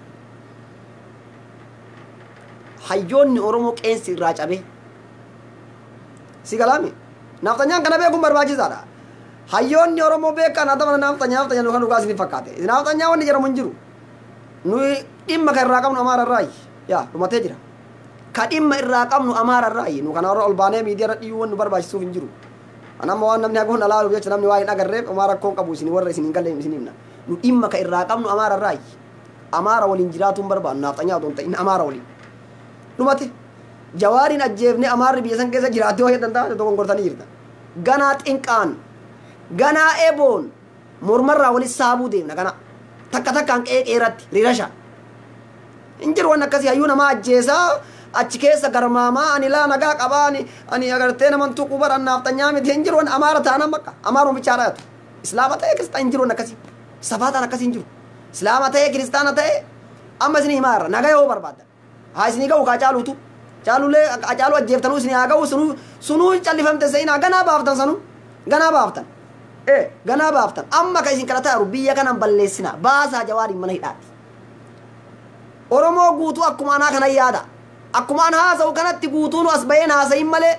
S1: Hayyoonni Oromoo qeensi irraa cabe. Si galaami? Naafxanyaan kana beekuun barbaachisaadha. Hayyoonni Oromoo beekan haa ta'an naafxanyaa naafxanyaa kan dhugaa isiniif fakkaate. Naafxanyaa wanni jedhamu hin jiru. Nuyi dhimma kan irraa qabnu Amaara irraayi. Yaa dhumatee jira. Ka dhimma irraa qabnu Amaara irraayi. Nu kana warra ol baanee miidiyaa irra dhiyyuu wanni nu barbaachisuuf hin jiru. An amma waan namni hagoon alaaluuf jecha namni waa hin agarreef homaa rakkoon qabu isin warra isin hin galle isin himna. Nu dhimma ka irraa qabnu Amaara irraayi. Amaara waliin jiraatuun barbaannu naafxanyaa otoo hin ta'in Amaara waliin. Dhumate. Jawaariin ajjeefne Amaarri biyya san keessa jiraatee waa jedhan taate dogongortanii jirta. Ganaa xinqaan ganaa eboon mormarraa walis saabuu deemna ganaa. Takka takkaan qe'ee qeeratti rirasha. Hin jiru waan akkasii hayyuu namaa ajjeesaa achi keessa garmaamaa ani laa nagaa qabaa ani ani agartee naman tuquu bara naafxanyaa miti hin jiru waan Amaara taanaan bakka Amaaruma bichaa dhaatu. Islaama ta'e kiristaan hin jiru waan akkasii. Safaataan akkasii hin jiru. Islaama ta'e kiristaana ta'e amma isin himaa irra nagaa yoo barbaaddan. Haa isinii ga'u kaa caaluutu. Caalulee caaluu ajjeeftanuu isinii haa ga'u sunuu sunuu callifamte seenaa ganaa baaftan sanuu ganaa baaftan. Ganaa baaftan amma ka isin kadhataa jiru biyya kanan balleessina baasaa Jawaariin mana hidhaati. Oromoo guutuu akkuma anaa kana yaada. Akkuma an haasa'u kanatti guutuun as baheen haasa'iin malee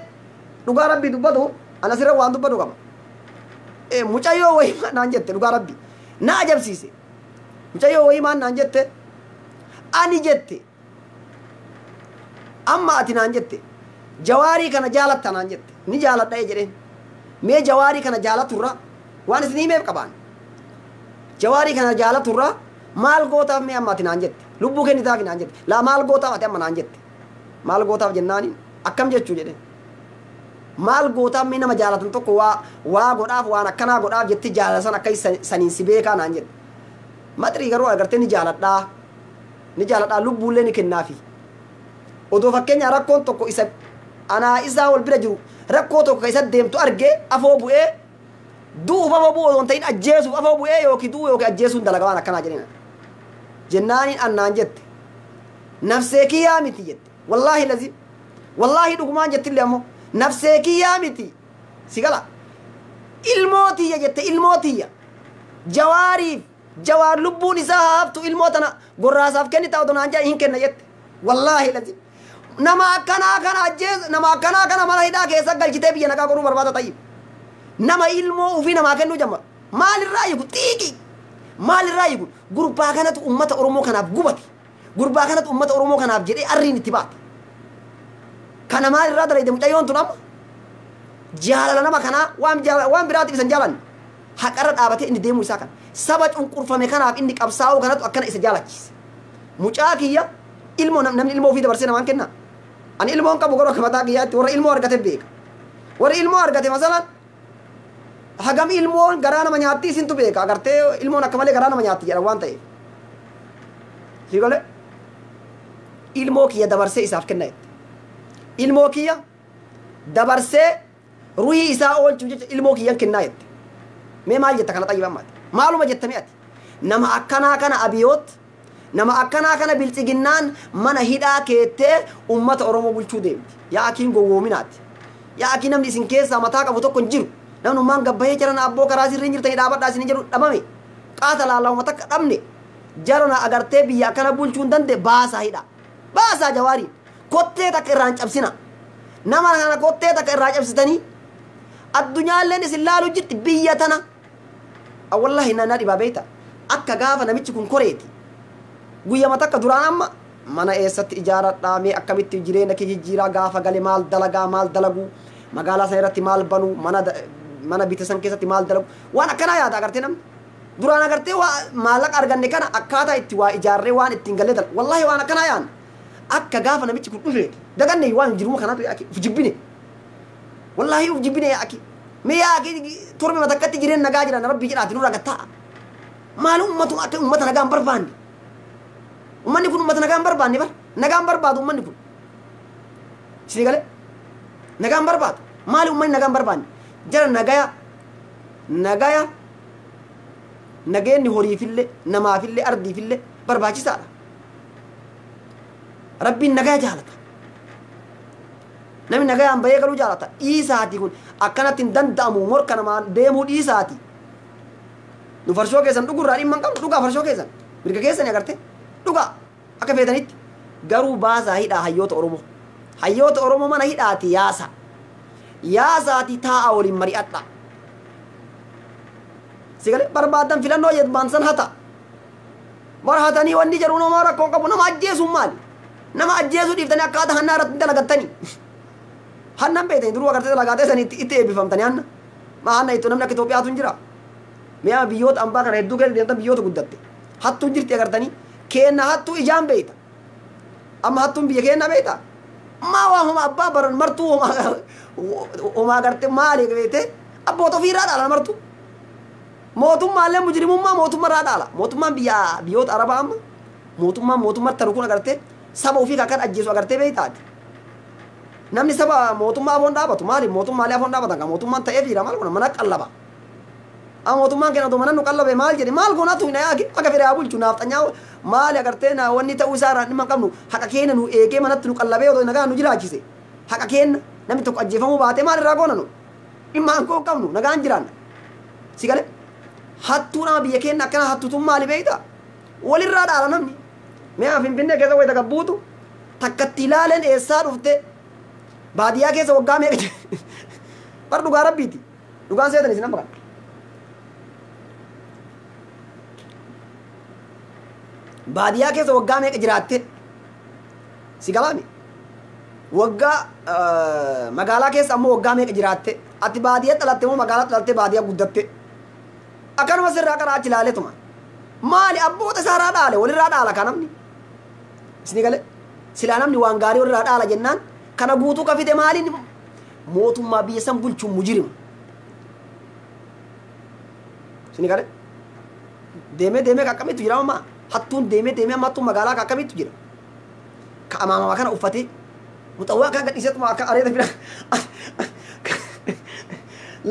S1: dhugaa rabbii dubbatu ana sirra waan dubbatu qaba. Mucayyoo wayii naan jette dhugaa rabbii na ajabsiise. Mucayyoo wayii maan naan jette ani jette amma ati naan jette Jawaarii kana jaalatta naan jette ni jaaladha jedheen. Mee Jawaarii kana jaalaturra waan isin himeef qabaan. Jawaarii kana jaalaturra maal gootaaf mee amma ati naan jette lubbuu kennitaaf naan jette laa maal gootaaf ati amma naan jette maal gootaaf jennaani akkam jechuu jedheen. Maal gootaaf mee nama jaalatan tokko waa godhaaf waan akkanaa godhaaf jetti jaalatan akka saniin si beekaa naan jette. Maxrii garuu agartee ni jaaladhaa lubbuullee ni kennaafi. Odoo fakkeenya rakkoon tokko isa anaa isaa wal bira jiru rakkoo tokko isa deemtu argee afoo bu'ee du'uuf afoo bu'u osoo hin ta'in ajjeesuuf afoo bu'ee yookiin du'u yookiin ajjeesuun dalagaa waan akkanaa jedhina. Jennaaniin annaan jette nafsee kiyyaa miti jette wallaahi lazim wallaahi dhugumaan jettillee ammoo nafsee kiyyaa miti si gala ilmoo tiyya jette ilmoo tiyya Jawaariif Jawaar lubbuun isaa haaftu ilmoo tana gorraasaaf kennita odoo naan jedhan hin kenna jette wallaahi lazim. Nama akkanaa kana ajjees nama akkanaa kana mana hidhaa keessa galchitee biyya nagaa godhuu barbaada tayyib. Nama ilmoo ofii namaa kennuu jamma maalirraa hiiku xiiqi maalirraa hiiku gurbaa kanatu ummata Oromoo kanaaf gubate gurbaa kanatu ummata Oromoo kanaaf jedhee arriin itti baate. Kana maalirraa dalagde mucayyoon tun amma jaalala nama kanaa waan biraatiif isan jaalanne haqarra dhaabatee inni deemuu isaa kana saba cunqurfame kanaaf inni qabsaa'uu kanatu akkana isa jaalachiise. Mucaa kiyya ilmoo namni ilmoo ofii dabarsee namaan kenna. Ani ilmoon qabu garuu akka mataa kiyyaatti warra ilmoo argate beeka. Warri ilmoo argate masalan hagam ilmoon garaa nama nyaatti isintu beeka agartee ilmoon akka malee garaa nama nyaatti jedhan waan ta'eef. Si galee ilmoo kiyya dabarsee isaaf kenna jette. Ilmoo kiyya dabarsee ruhii isaa oolchuuf jecha ilmoo kiyyan kennaa jette. Mee maal jetta kana xayyiban maati? Maaluma jetta mi'ati? Nama akkanaa kana abiyoot nama akkanaa kana biltsiginnaan mana hidhaa keettee ummata Oromoo bulchuu deemti. Yaa akiin gowwoominaati. Yaa akii namni isin keessaa mataa qabu tokko hin jiru. Namni ummaan gabbayee jiran abboo karaa sirriin jirtanii dhaabadhaa isin jedhu dhabame. Qaata laalawuma takka dhabne. Jarana agartee biyya akkana bulchuu hin dandeenye baasaa hidhaa. Baasaa Jawaariin. Kottee takka irraa hin cabsina. Nama kana kottee takka irraa cabsitanii addunyaalleen isin laalu jirti biyya tana. Wallahi na dhibaa beekta. Akka gaafa namichi kun koreeti. Guyyama takka duraan amma mana eessatti ijaaradhaa mee akkamitti jireenya kee jijjiiraa gaafa gale maal dalagaa maal dalagu magaalaa sana irratti maal banu mana bite san keessatti maal dalagu waan akkanaa yaada agartee namni duraan agartee waa maallaqa arganne kana akkaataa itti waa ijaarree waan ittiin galee dalagu wallaahi waan akkanaa yaadna akka gaafa namichi kun dhufe daganne waan jiruma kanaatu yaaki uf jibbine wallaahi uf jibbine yaaki mee yaaki torbe matakkatti jireenya nagaa jiran rabbi jedhaati nurraa gattaa maal ummatu akka ummata nagaa hin barbaanne. Ummanni kun ummata nagaa hin barbaanne bar nagaa hin barbaadu ummanni kun isin galee nagaa hin barbaadu maali ummanni nagaa hin barbaanne jara nagaya nagaya Nageenni horiifillee namaafillee ardiifillee barbaachisaadha. Rabbiin nagaa jaalata. Namni nagaan bahee galuu jaalata. Dhiisaati kun akkanatti hin danda'amu morka namaa deemuu dhiisaati. Nu farshoo keessan dhugurraa dhimma hin qabnu dhugaa farshoo keessan mirga keessan agarte dhugaa akka feetanitti garuu baasaa hidhaa hayyoota Oromoo. Hayyoota Oromoo mana hidhaati yaasa. Yaasaati taa'a waliin mari'adha. Sigalee barbaadan filannoo jedhan san hata. Bara hatanii wanni jedhu nama rakkoo qabu nama ajjeesuun maali? Nama ajjeesuu dhiiftanii akkaataa hannaa irratti dalagattanii. Hannan beektanii duruu agartee dalagaatee san itti eebbifamtanii hanna. Maa hanna itti namni akka Itoophiyaatu hin jira. Mi'a biyyoota ambaa kana hedduu keessa deemtan biyyoota guddatte. Hattuun jirti agartanii keenna hattuu ijaan beekta. Amma hattuun biyya keenna beekta. Maa waa homa abbaa baran martuu homaa agartee maali beekte abboota ofiirraa dhaala martuu. Mootummaallee mujrimummaa mootummaarraa dhaala. Mootummaan biyyoota Arabaa amma mootummaan mootummaatti taru kun agartee saba ofii kan ajjeesu agartee beektaati. Namni saba mootummaa afoon dhaabatu maali mootummaalee afoon dhaabatan kan mootummaan ta'eef jira maal kun mana qallaba. Amma mootummaan keenya otoo mana nu qallabe maal jedhe maal goonaa tuyi na yaaki akka fedhe haa bulchu naaf xanyaa maali agartee na wanni ta'uu isaa irraa dhimma hin qabnu haqa keenya nu eegee manatti nu qallabee otoo nagaan nu jiraachise haqa keenya namni tokko ajjeefamuu baatee maal irraa goona nu dhimma aangoo hin qabnu nagaan jiraanna. Si galee hattuu nama biyya keenya akkana hattutuun maali beektaa walirraa dhaala namni. Mi'a Finfinnee keessa wayita gabbuutu takkatti ilaaleen eessaa dhufte baadiyyaa keessa waggaa meeqa bar dhugaa rabbiiti dhugaan seetan isin amma kana. Baadiyyaa keessa waggaa meeqa jiraatte si galaami waggaa magaalaa keessa ammoo waggaa meeqa jiraatte ati baadiyyaa dhalatte moo magaalaa dhalatte baadiyyaa guddatte akkanuma sirraa karaa achi ilaaleetuma maali abboota isaarraa dhaale walirraa dhaala kan namni isin galee silaa namni waan gaarii walirraa dhaala jennaan kana guutuu ka fide maaliin mootummaa biyya san bulchuun mujirima isin galee deemee deemee akkamitti jira ammaa hattuun deemee deemee amma hattuun magaalaa akkamitti jira ka amaamamaa kana uffatee muxawwaa kan gadhiiseetuma akka areeda fila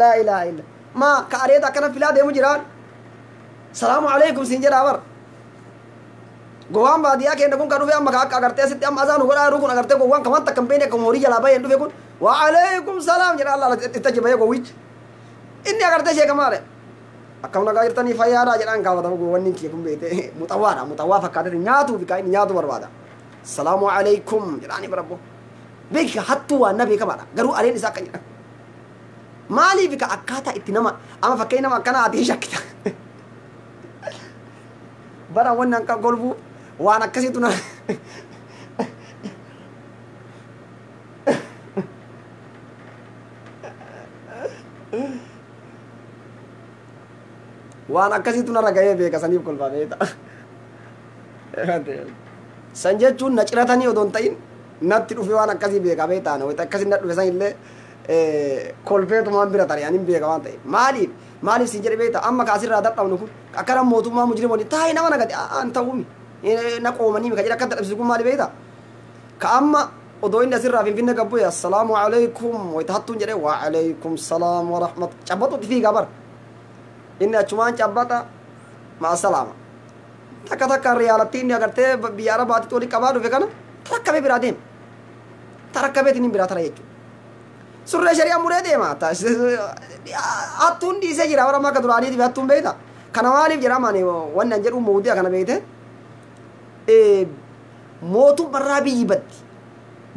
S1: laa ilaaha illa maa ka areeda akkana filaa deemu jiraan salaamu alaikum siin jedhaa bar gowwaan baadiyyaa keenya kun kan dhufe amma akka agartee asitti amma azaan godhaa jiru kun agartee gowwaan kan wanta kan beekne akka horii jalaa baheen dhufe kun wa alaikum salaam jedha Allah itti achi bahee gowwichi inni agartee sheekamaadha akkam nagaa jirtanii fayyaadhaa jedhaan gaafatamu gowwanni kiyya kun beekte muxawwaadha muxawwaa fakkaatee nyaatuu fi kaa inni nyaatu barbaada salaamu alaikum jedhaanii barabbo beeka hattuu waan na beekamaadha garuu aleen isaa akka jedhan maaliif ka akkaataa itti nama amma fakkeenya nama akkanaa ati shakkita bara wanni akka golbuu waan akkasiitu na waan akkasiitu narra gahee beeka saniif kolfaa beekta. San jechuun na ciratanii odoo hin ta'in natti dhufe waan akkasii beeka beektaa wayita akkasii na dhufe san illee kolfeetumaan bira tare anin beeka waan ta'e maaliif maaliif siin jedhe beekta amma kaasirraa dadhabnu kun akkana mootummaa mujrimoonni taa'ee nama nagate aan ta'uumi na qoomanii ka jedhe akka dadhabsiisu kun maali beekta ka amma odoo inni asirraa Finfinnee gabbu'e assalaamu alaikum wayita hattuun jedhe wa alaikum salaam wa rahmat cabbaxutti fiigaa bara inni achumaan cabbaxa ma'a salaama takka takka riyaalatti inni agartee biyya arabaatti walitti qabaa dhufe kana tarakkabee biraa deema tarakkabeetiin hin biraa tara jechuudha. Surree shari'aa muree deema hattuun dhiisee jira warra akka duraaniitiif hattuun beekta kana maaliif jedhama ani wanni an jedhu mawdi'a kana beekte mootummaarraa biyyi baddi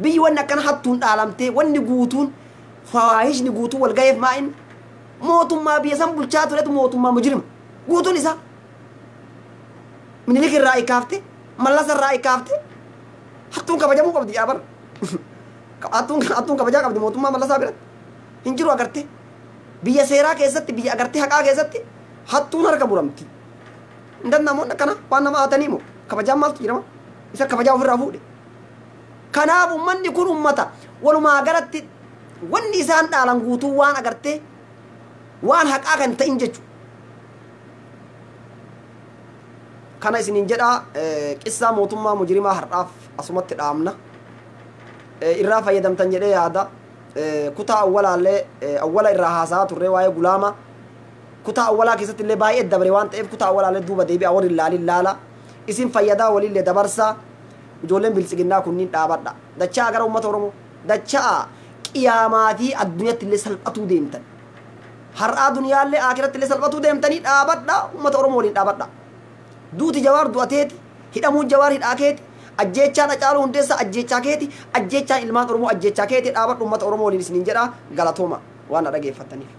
S1: biyyi wanni akkana hattuun dhaalamtee wanni guutuun fawaahishni guutuun wal gaheef maa inni mootummaa biyya san bulchaa turetu mootummaa mujrima guutuun isaa Minilik irraa ikaafte Mallasa irraa ikaafte hattuun kabajamuu qabdi yaa bara hattuun kabajaa qabdi mootummaa Mallasaa biratti hin jiru agartee biyya seeraa keessatti biyya agartee haqaa keessatti hattuun harka muramti hin danda'amu akkana waan nama haatanii moo kabajaan maaltu jedhama isa kabajaa ofirraa fuudhe kanaaf ummanni kun ummata walumaa galatti wanni isaan dhaalan guutuu waan agartee waan haqaa kan ta'in jechuudha. Kana isiniin jedhaa qissaa mootummaa mujrimaa har'aaf asumatti dhaamna. Irraa fayyadamtan jedhee yaada. Kutaa awwalaallee awwala irraa haasaa turre waa'ee gulaama Kutaa awwalaa keessatti illee baay'ee dabre waan ta'eef kutaa awwalaalee duuba deebi'a warri laalin laala. Isin fayyadaa walillee dabarsaa. Ijoolleen biltsiginnaa kunniin dhaabadha. Dachaa gara uummata Oromoo. Dachaa qiyaamaa fi addunyaatti illee salphatuu deemtan. Har'aa duniyaallee akiratti illee salphatuu deemtanii dhaabadha uummata Oromoo waliin dhaabadha. Duuti Jawaar du'ateeti, hidhamuun Jawaar hidhaa keeti, ajjeechaan Hacaaluu Hundeessaa ajjeechaa keeti, ajjeechaan ilmaan Oromoo ajjeechaa keeti dhaabadhu uummata Oromoo waliin isiniin jedha galatooma waan na dhageeffattaniif.